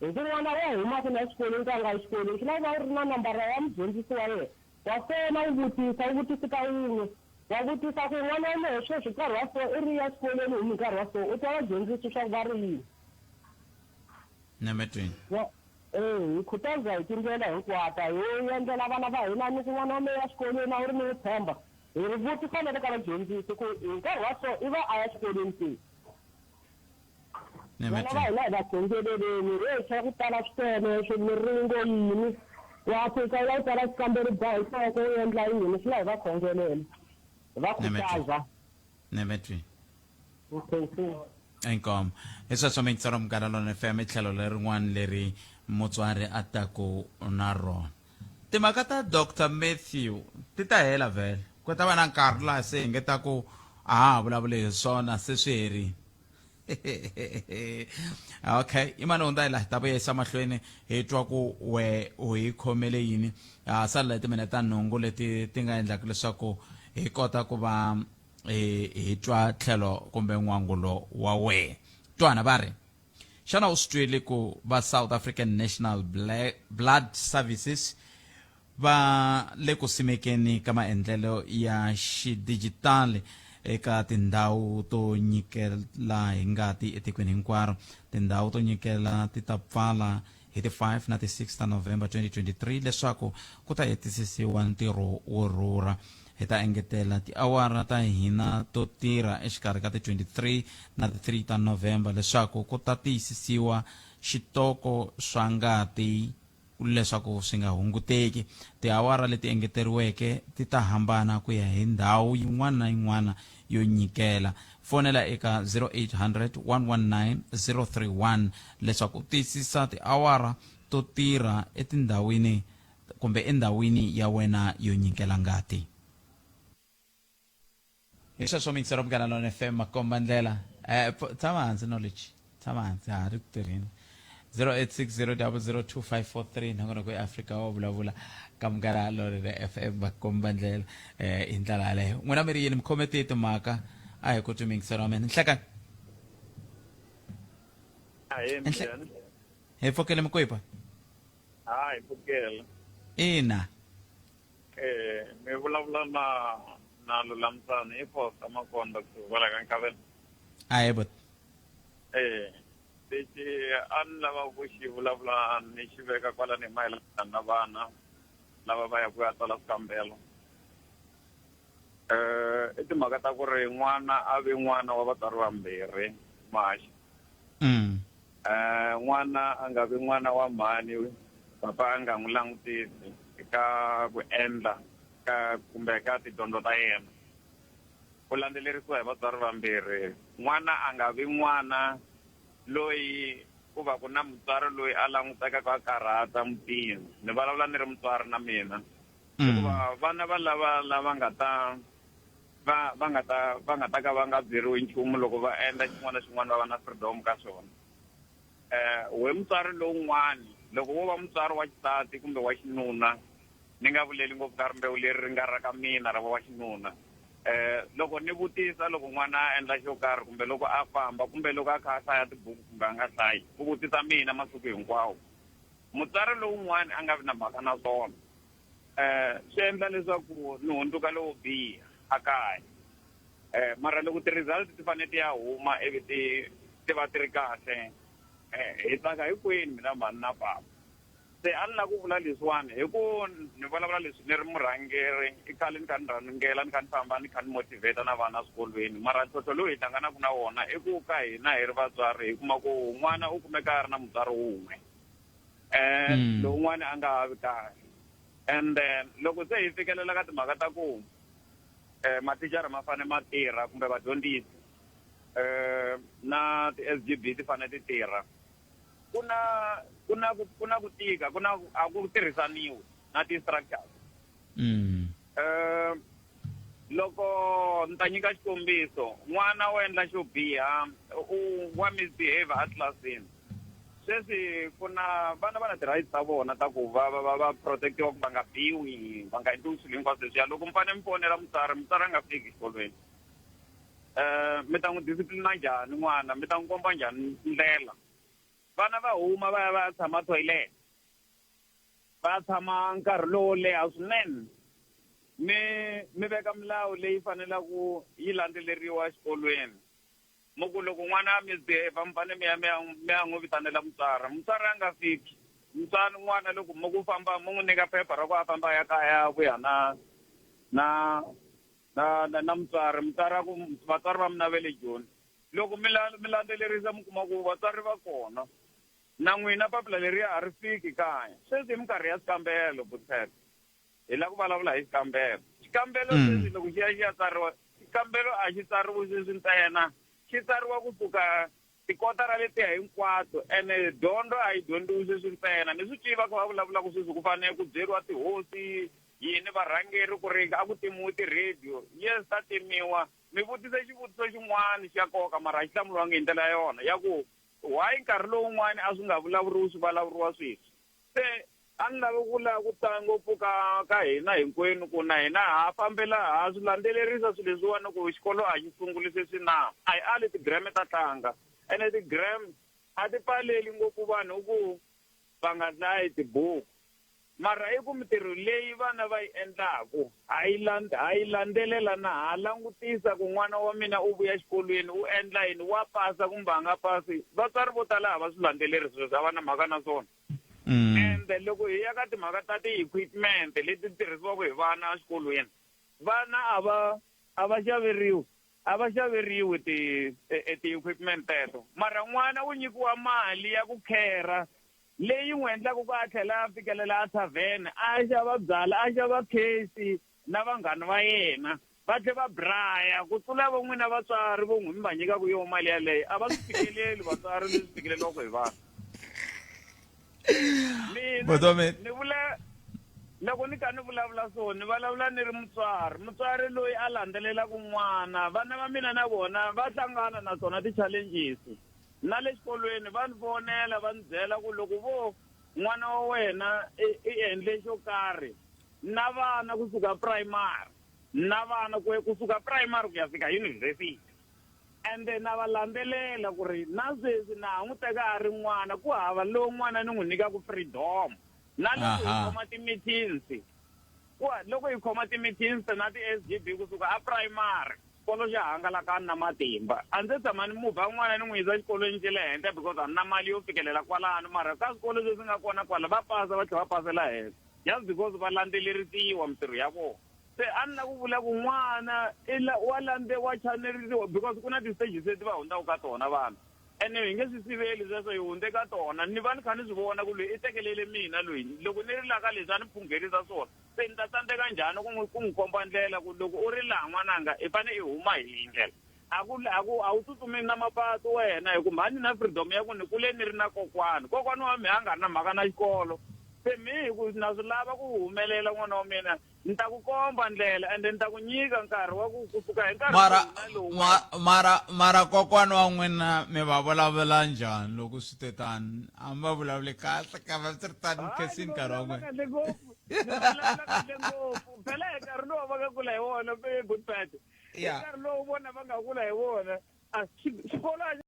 Hi ku n'wana wa huma ku na exikolweni ka a nga yi xikolweni swi lava u ri na nambara ya mudyondzisi wa yena. Wa fona u vutisa, u vutisi ka wun'we. Wa vutisa ku, N'wana wa mehe sweswi nkarhi wa so i ri ya xikolweni humi nkarhi wa so, u twa vadyondzisi swa ku va ri yini? Nemetweni. Wa, ee, hi khutaza hi tindlela hinkwata, hi endlela vana va hina ni ku n'wana wa mehe ya xikolweni a wu ri ni n'wi tshemba, hi ri vutisa na le ka vadyondzisi ku hi nkarhi wa so i va a ya xikolweni ke? Vana va hina hi va dyondzeleleni heyi swa ku tala swi tele swi miringo yini wa fika u ya tsala xikambelo ba hi nhloko u endla yini swi la hi va khongelela hi va khutaza Nemetwi. Inkomu. Hi sweswo mintshoro Munghana Lonene FM i tlhelo lerin'wana leri mutswari a taku na rona. Timhaka ta Dr Matthew ti ta hela vhele. Ku ta va na nkarhi laha se hi nge ta ku a ha ha vulavuli hi swona se swi herile. okay imani hundza hi laha ta vuya yisa mahlweni hi twa ku we u hi khomele yini ha salela hi timinete ta nhungu leti ti nga endlaka leswaku hi kota ku va hi hi twa tlhelo kumbe n'wangulo wa wena twana va ri. Xana u swi twile ku va South African National Blood Services va le ku simekeni ka maendlelo ya xidijitali eka tindhawu to nyikela hi ngati etikweni hinkwaro? Tindhawu to nyikela ti ta pfala hi ti 5 na ti 6 ta November 2023 leswaku ku ta hetisisiwa ntirho wo rhurha. Hi ta engetela tiawara ta hina to tirha exikarhi ka ti 23 na ti 3 ta November leswaku ku ta tiyisisiwa xitoko swa ngati leswaku swi nga hunguteki. Tiawara leti engeteriweke ti ta hambana ku ya hi ndhawu yin'wana na yin'wana yo nyikela. Fonela eka 0800 119 031 leswaku u tiyisisa tiawara to tirha etindhawini kumbe endhawini ya wena yo nyikela ngati. Hi sweswo mixero Munghana Lonene FM makomba ndlela. Eh, tshama hansi Knowledge, tshama hansi ha ri ku tirheni. 0860002543 nongonoko ya Afrika wa vulavula ka Munghana Lonene FM makomba ndlela eh hi ndlela yaleyo. N'wina mi ri yini mi khome tihi timhaka a hi ku twi mixero wa mina. Nhlekani. Ahee, minjhani? Hi pfukile Mkwipa. Hayi, pfukela. Ina. Eh, mi vulavula na na Lulamisani i Fosta Makonda kusuka kwala ka Nkavela. Ahee bot. Eh, lexi a ni lava ku xi vulavula ni xi veka kwala ni mayelana na vana lava va ya ku ya tsala swikambelo. Eh, i timhaka ta ku ri n'wana a vi n'wana wa vatswari vambirhi maxa. Eh, n'wana a nga vi n'wana wa mhani, papa a nga n'wi langutisi eka ku endla ka kumbe ka tidyondzo ta yena. U landzelerisiwa hi vatswari vambirhi. N'wana a nga vi n'wana loyi ku va ku na mutswari loyi a langutekaka a karhata mutini. Ni vulavula ni ri mutswari na mina. Hikuva vana va lava lava nga ta va va nga ta va nga ta ka va nga byeriwi nchumu loko va endla xin'wana na xin'wana va va na freedom ka swona. Eh we mutswari lowun'wani loko wo va mutswari wa xisati kumbe wa xinuna ni nga vuleli ngopfu ka rimbewu leri ri nga ra ka mina ra wa xinuna eh loko ni vutisa loko n'wana a endla xo karhi kumbe loko a famba kumbe loko a kha a hlaya tibuku kumbe a nga hlayi u vutisa mina masiku hinkwawo mutswari lowun'wani a nga vi na mhaka na swona eh swi endla leswaku ni hundzuka lowo biha a kaya eh mara loko ti-result ti fanele ti ya huma ivi ti ti va ti ri kahle eh hi tsaka hinkwenu mina mhani na papa se a ni lava ku vula leswiwani hi ku ni vulavula leswi ni ri murhangeri i khale ni kha ni rhangela ni kha ni famba ni kha ni motivate na vana swikolweni mara ntlhontlho lowu hi hlanganaka na wona i ku ka hina hi ri vatswari hi kuma ku n'wana u kumeka a ri na mutswari wun'we eh mm. lowun'wana a nga ha vi kahle and then loko se hi fikelela ka timhaka ta ku eh mathicara ma fanele ma tirha kumbe vadyondzisi eh na ti-SGB ti fanele ti tirha ku na ku na ku na ku tika ku na a ku tirhisaniwi na ti-structures mm. eh loko ni ta nyika xikombiso n'wana wo endla xo biha u wa misbehave a tlilasini sweswi ku na vana va na ti-rights ta vona ta ku va va va va protectiwa ku va nga biwi va nga endliwi swilo hinkwaswo leswiya loko mi fanele mi fonela mutswari mutswari a nga fiki exikolweni um mi ta n'wi disciplina njhani n'wana mi ta n'wi komba njhani ndlela vana va huma va ya va ya tshama toilet va tshama nkarhi lowo leha swinene mi mi veka milawu leyi fanelaka yi landzeleriwa exikolweni mi ku loko n'wana a misbehave mi fanele mi ya mi ya mi ya n'wi vitanela mutswari mutswari a nga fiki mutswari n'wana loko mi ku famba mi n'wi nyika phepha ra ku a famba a ya kaya a vuya na na na na na mutswari mutswari a ku vatswari va mina va le Joni loko mi mi landzelerisa mi kuma ku vatswari va kona Na n'wina papila leriya a ri fiki kaya. Sweswi i minkarhi ya swikambelo, Buthele. Hi lava ku vulavula hi xikambelo. Xikambelo sweswi loko xi ya xi ya tsariwa, xikambelo a xi tsariwi sweswi ntsena. Xi tsariwa ku suka tikotara letiya hinkwato, ene dyondzo a yi dyondziwi sweswi ntsena. Ni swi twi va kha va vulavula ku sweswi ku fanele ku byeriwa tihosi, yini, varhangeri ku ri a ku timiwi ti-radio. Yes, ta timiwa. Mi vutise xivutiso xin'wana xa nkoka mara a xi hlamuriwangi hi ndlela ya yona, ya ku Why nkarhi lowun'wani a swi nga vulavuriwi swi valavuriwa sweswi? Se a ni lavi ku la ku ta ngopfu ka ka hina hinkwenu ku na hina ha fambela ha swi landzelerisa swilo leswiwani ku xikolo a xi sunguli sweswi na. A hi ali ti-gram ta tlanga ene ti-gram A ti pfaleli ngopfu vanhu ku va nga dlayi tibuku. Mara i ku mintirho leyi vana va yi endlaku ha yi ha yi landzelela na ha langutisa ku n'wana wa mina u vuya exikolweni u endla yini, wa pasa kumbe a nga pasi. Vatswari vo tala a va swi landzeleri sweswo, a va na mhaka na swona. Ende loko hi ya ka timhaka ta ti-equipment leti tirhisiwaka hi vana exikolweni, vana a va a va xaveriwi a va xaveriwi ti ti-equipment teto mara n'wana u nyikiwa mali ya ku khera leyi n'wi endlaka ku a tlhela a fikelela a tavern a xava byala a xava khesi na vanghana va yena va tlhe va braya ku tlula vo n'wina vatswari vo n'wi mi va nyikaka yo mali yaleyo a va swi fikeleli vatswari leswi fikeleliwaka hi vanhu mina ni vula loko ni kha ni vulavula so ni vulavula ni ri mutswari mutswari loyi a landzelelaka n'wana vana va mina na vona va hlangana na tona ti-challenges na le xikolweni va ni fonela va ni byela ku loko vo n'wana wa wena i endle xo karhi na vana kusuka primary na vana ku kusuka primary ku ya fika university ende na va landzelela ku ri na sweswi na ha n'wi teka a ri n'wana ku hava lowu n'wana ni n'wi nyikaka freedom na loko hi khoma ti-meetings ku loko hi khoma ti-meetings na ti-S_G_B kusuka a primary xikolo xa hangalakani na matimba a ndzi tshama ni muvha n'wana ni n'wi yisa xikolweni xa le henhla because a ni na mali yo fikelela kwalano mara ka swikolo leswi nga kona kwala va pasa va tlhela va pasela henhla just because va landzelerisiwa mintirho ya vona se a ni la ku vula ku n'wana i la wa landze wa chaneleriwa because ku na ti-stages leti va hundzaka ka tona vanhu ene hi nge swi siveli sweswo hi hundze ka tona ni va ni kha ni swi vona ku loyi i tekelele mina loyi loko ni ri la ka leswi a ni phunghelisa swona se ni ta tsandzeka njhani ku n'wi ku n'wi komba ndlela ku loko u ri laha n'wananga i fane i huma hi leyi ndlela a ku a ku a wu tsutsumi na mapatu wena hi ku mhani na freedom ya ku ni kule ni ri na kokwani kokwani wa mina a nga ri na mhaka na xikolo se mi hi ku na swi lava ku humelela n'wana wa mina ni ta ku komba ndlela ende ni ta ku nyika nkarhi wa ku kusuka hi nkarhi mara mara mara kokwani wa n'wina mi va vulavula njhani loko swi te tani a mi va vulavuli kahle ka va swi ri tani khensini nkarhi wa n'wina kahle ngopfu phela hi nkarhi lowu va nga kula hi wona good bad hi nkarhi lowu vona va nga kula hi wona a xikolo